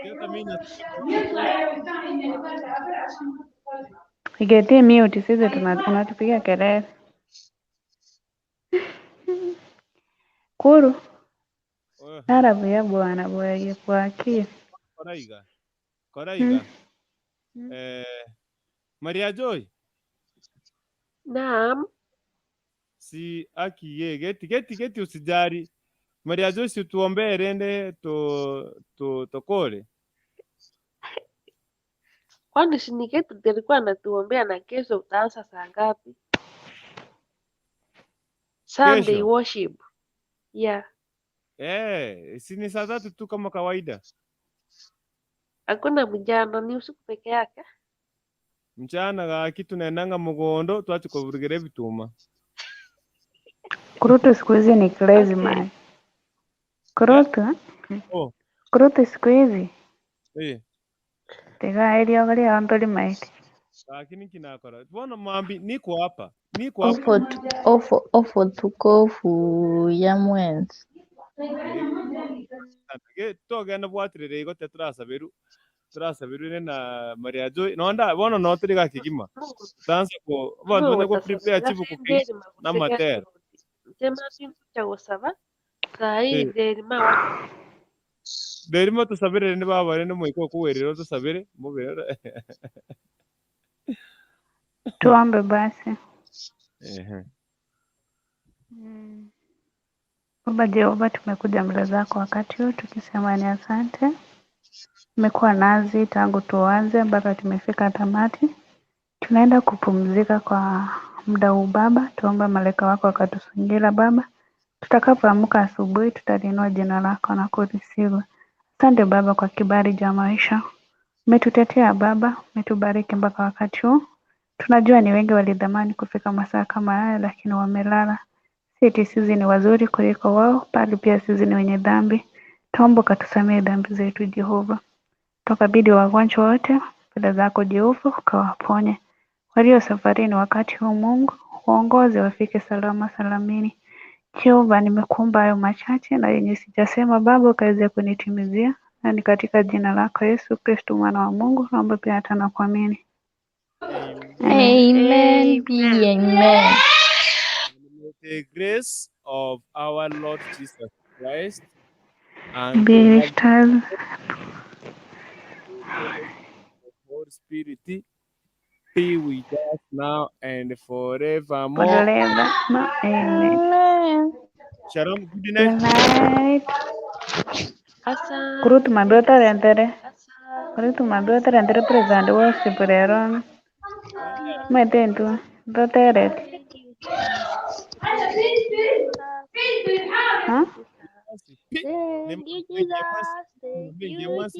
A: Hata mimi
F: Igetie mute sisi unatupiga kelele. Kuru narabuya bwana bwaye bwakire.
A: Koraiga. Koraiga. Maria Joy.
C: Naam.
A: Si aki ye geti geti geti usijari. Maria Joy si tuombee rende to tokore.
C: Kwani shiniketi alikuwa anatuombea na kesho utaanza saa ngapi? Sunday
A: Kesho.
C: worship. Yeah.
A: Si ni saa 3 tu kama kawaida.
C: Hakuna mjana, ni usiku peke yake.
A: Mchana gaki tunaendanga mugondo twachikuvurugire bituma.
F: Kurutu siku hizi ni crazy
C: Okay.
F: man. Kurutu,
A: Oh,
F: kurutu siku hizi
A: eh.
F: tiga eliogoria ontori maiti.
A: Lakini kinakora. Tuona mambi niko hapa. Niko hapa.
E: Ofo tukofu ya mwenzi.
A: Togenda bwatirire igo te turasabiru. Turasabiru na Maria Joy. Nonda bono no turi gakigima.
C: Mungu
A: Tansa ko bantu
C: Mungu
A: bane ko prepare
C: watasabira
A: chibuku
C: Delma
A: na
C: gusega
A: matera.
C: Sema sinkucha gusaba saa hii
A: Eh.
C: Delma wa
A: Derimo tusabire ni baba ne mwiko kuwerero tusabire mubere.
F: Tuombe basi.
A: Ehe.
F: Baba Jehova, tumekuja mbele zako wakati huu tukisema ni asante. Umekuwa nazi tangu tuanze mpaka tumefika tamati. Tunaenda kupumzika kwa muda huu Baba, tuombe malaika wako wakatuzingira Baba. Tutakapoamka asubuhi, tutalinua jina lako na kulisifu. Asante Baba kwa kibali cha maisha. Umetutetea Baba, umetubariki mpaka wakati huu. Tunajua ni wengi walidhamani kufika masaa kama haya, lakini wamelala. Si eti sisi ni wazuri kuliko wao, bali pia sisi ni wenye dhambi. Tuombe ukatusamehe dhambi zetu Jehova. Tukabidi wagonjwa wote mbele zako Jehova, ukawaponye. Walio safarini wakati huu Mungu, waongoze wafike salama salamini. Jehova, nimekuomba hayo machache na yenye sijasema Baba, ukaweze kunitimizia, na ni katika jina lako Yesu Kristo mwana wa Mungu naomba pia hata na kuamini. Amen.
E: Amen, be amen.
A: May the grace of our Lord Jesus Christ and the
F: Be
A: love
F: with us.
A: of the Holy Spirit be with us now and forevermore.
F: Forever. Amen.
D: Amen.
A: Shalom. Good
F: Good
A: night.
F: night.
C: Asante.
F: Kuru tumambe otarentere. Kuri
C: Asante.
F: tumambe otarentere president worship rero. Mwetentu. Ndoterete.
C: Thank you, Jesus. Thank you, Jesus.
F: Huh?
A: Pi.
C: Thank you, Jesus. Thank you, Jesus.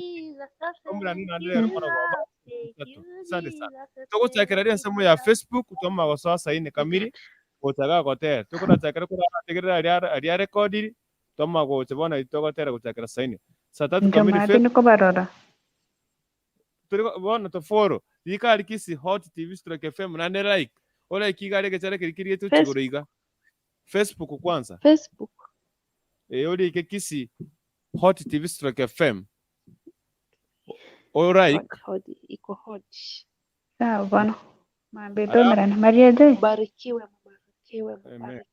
C: Thank you, Jesus. Thank you,
A: Asante sana.
C: Jesus.
A: Togochakera
C: Thank you,
A: ensemo ya
C: Jesus.
A: Facebook twama gosoa saini kamili gochaga gotera tukorachakera kurategerera aria rekodiri twama gocha bona togotera gochakera saini saa tatu kamili
F: Njo mati niko barora.
A: turi bona toforo rikari Kisi Hot TV stroke FM nande like ora ikigare gechare kiri tuchigoro iga Facebook kwanza
C: Facebook.
A: Ori ike Kisi Hot TV stroke FM ora
C: Hot, hot, iko hot.
F: Sawa bwana. Mambe
A: Alafu
F: tomerana. Maria Joy.
C: Mbarikiwe, mbarikiwe,
A: amen.
C: mbarikiwe.